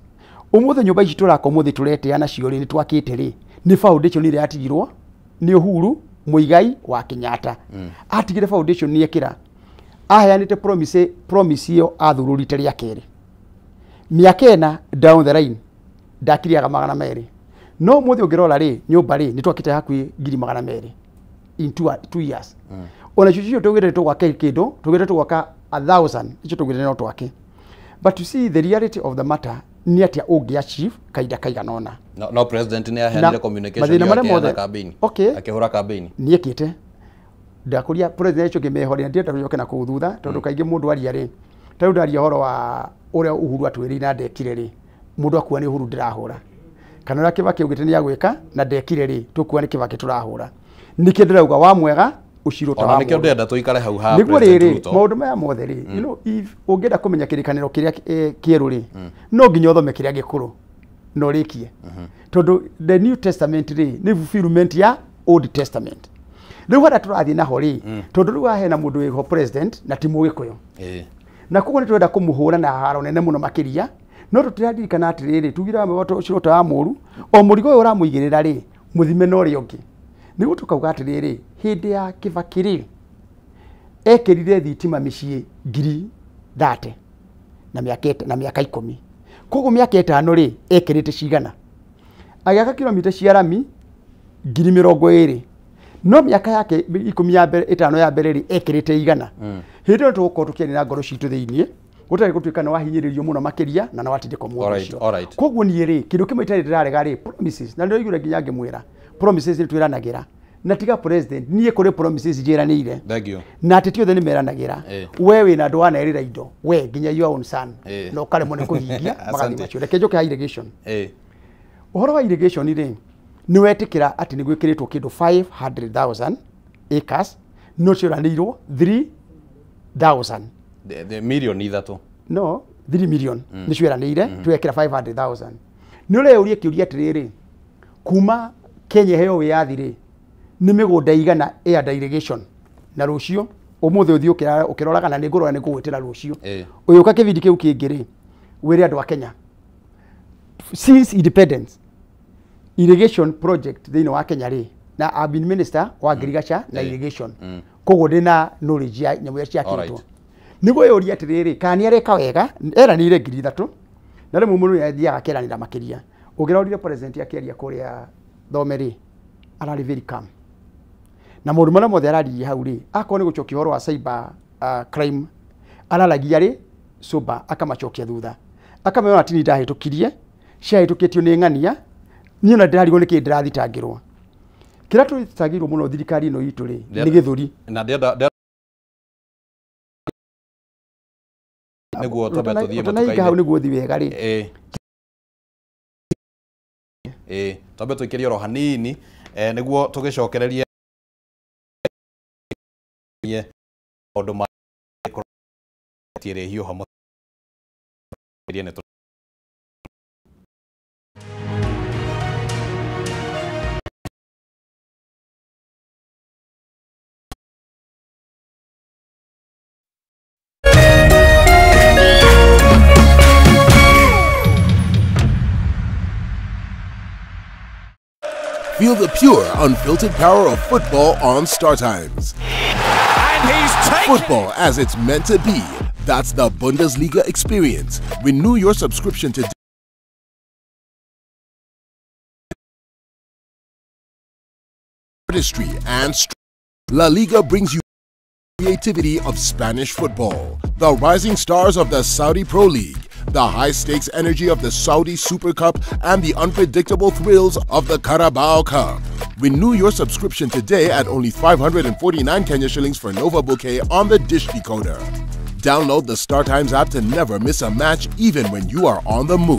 Ũmũthĩ nyũmba ici tũraka ũmũthĩ tũretĩa nacio rĩ, nĩ twakĩte rĩ, nĩ foundation ĩrĩa yatigirwo nĩ Uhuru Muigai wa Kenyatta. Atigire foundation nĩ ekĩra. Aheanĩte promise ĩyo athururite rĩa kerĩ. Mĩaka 4 down the line ndakiriaga 200. No ũmũthĩ ũngĩrora rĩ, nyũmba rĩ, nĩ twakĩte hakuhĩ 200,000 in 2 years. Ona cio tũgĩte tũgwake kĩndũ, tũgĩte tũgwaka 1000, icio tũgĩte no twake. But you see, the reality of the matter nĩ atĩa ũngĩ achieve kahinda kaigana ũna. No president nĩ aheanire communication yake na campaign. Akĩhũra campaign. Nĩ ekĩte. Ndakũria president ũcio ngĩmehorera, ndĩrenda tũcoke na kũu thutha tondũ kaingĩ mũndũ aria rĩ, ta rĩu ndaria ũhoro wa ũrĩa Uhuru atwĩrĩire na ndekire rĩ, mũndũ akua nĩ Uhuru ndĩrahũra. Kana ũrĩa Kibaki augĩte nĩ agwĩka na ndekire rĩ, tũkua nĩ Kibaki tũrahũra. Nĩkĩo ndĩrauga wa mwega ũcirwo ta wa mũũru. Ona nĩkĩo ndĩrenda tũikare hau ha President Ruto. Maũndũ maya mothe rĩ, you know, if ũngĩenda kũmenya kĩrĩkanĩro kĩrĩa kĩerũ rĩ, no nginya ũthome kĩrĩa gĩkũrũ na ũrĩkie. Tondũ the New Testament rĩ, nĩ fulfillment ya Old Testament. Rĩu harĩa tũrathiĩ naho rĩ, tondũ rĩu haha hena mũndũ wĩho president na ti Mũgĩkũyũ. Na koguo nĩ tũrenda kũmũhũra na haro nene mũno makĩria, no tũtiraririkana atĩrĩrĩ, tugire ũcirwo ta wa mũũru, o mũrigo ũyũ ũramũigĩrĩra rĩ, mũthime na ũrĩa ũngĩ. Nĩguo tũkauga atĩrĩrĩ, hĩndĩ ya Kibaki rĩ, ekĩrire thitima mĩciĩ 30,000 na mĩaka 10. Koguo mĩaka 5 rĩ, ekĩrĩte cigana? Agĩaka kilomita cia rami 20,000. No mĩaka yake 10 ya mbere, 5 ya mbere rĩ, ekĩrĩte 100. Hĩndĩ ĩyo tũgũkorwo tũkĩaria na ngoro citũ thĩiniĩ, gũtarĩ gũtuĩka nĩ wahinyĩrĩrio mũno makĩria na nĩ watindĩkwo mũndũ ũcio. Koguo niĩ rĩ, kĩndũ kĩmwe itarĩ ndĩrarega rĩ, promises, na nĩndĩraiguire nginya ngĩmwĩra, promises nĩ twĩranagĩra, Na tiga president niĩ kũrĩ promises njĩranĩire. Thank you. Na ateti othe nĩ meranagĩra. We wĩna andũ wanerĩra indo we nginya your own son na ũkaremwo nĩ kũhingia magathiĩ Asante. macio. Reke njoke ha irrigation. Ũhoro wa irrigation rĩ, nĩ wetĩkĩra atĩ nĩ gwĩkĩrĩtwo kĩndũ 500,000 acres no ciũranĩirwo 3,000. The milioni ithatũ. No 3 million nĩ ciĩranĩire, twekĩra 500,000. Nĩ ũreyũria kĩũria atĩrĩrĩ, kuma Kenya ĩheo wĩyathi rĩ, nĩ mĩgũnda igana ĩ under irrigation? Na rũciũ ũmũthĩ ũthiĩ ũkĩroraga na nĩ ngũrora nĩ ngũgwĩtĩra rũciũ ũyũka kĩbindi kĩu kĩngĩ rĩ, wĩre andũ a Kenya since independence irrigation project thĩinĩ wa Kenya rĩ, na I've been minister wa ngirigaca na irrigation, koguo ndĩna knowledge ya nyamũ iria ciakĩtwo. Nĩguo yũria atĩrĩrĩ, kana nĩ areka wega eranĩire 3,000 na rĩmwe mũndũ nĩ athiaga akeranĩra makĩria. Ũngĩrorire president akĩaria kũrĩa Thome rĩ, ararĩ very calm na maũndũ marĩa mothe araririe hau rĩ, akorwo nĩ gũcokia ũhoro wa cyber crime araragia rĩ sober, akamacokia thutha akamera atĩ niĩ ndahĩtũkirie ciahĩtũkĩtio nĩ ng'ania, niĩ ona ndĩrarigwo nĩkĩ ndĩrathitangĩrwo. Kĩrĩa tũthitangĩirwo mũno thirikari ĩno itũ rĩ nĩ gĩthũri. Na ndĩrenda nĩguo twambe tũthiĩ Ũtanahinga hau nĩguo ũthiĩ wega rĩ. Ĩĩ, twambe tũikĩrie oro hanini nĩguo tũgĩcokererie maũndũ ma hiũha mũno. Feel the pure, unfiltered power of football on Star Times. And he's taken Football as it's meant to be. That's the Bundesliga experience. Renew your subscription today. Artistry and La Liga brings you creativity of Spanish football, the rising stars of the Saudi Pro League, the high-stakes energy of the Saudi Super Cup, and the unpredictable thrills of the Carabao Cup. Renew your subscription today at only 549 Kenya shillings for Nova Bouquet on the Dish Decoder. Download the Star Times app to never miss a match, even when you are on the move.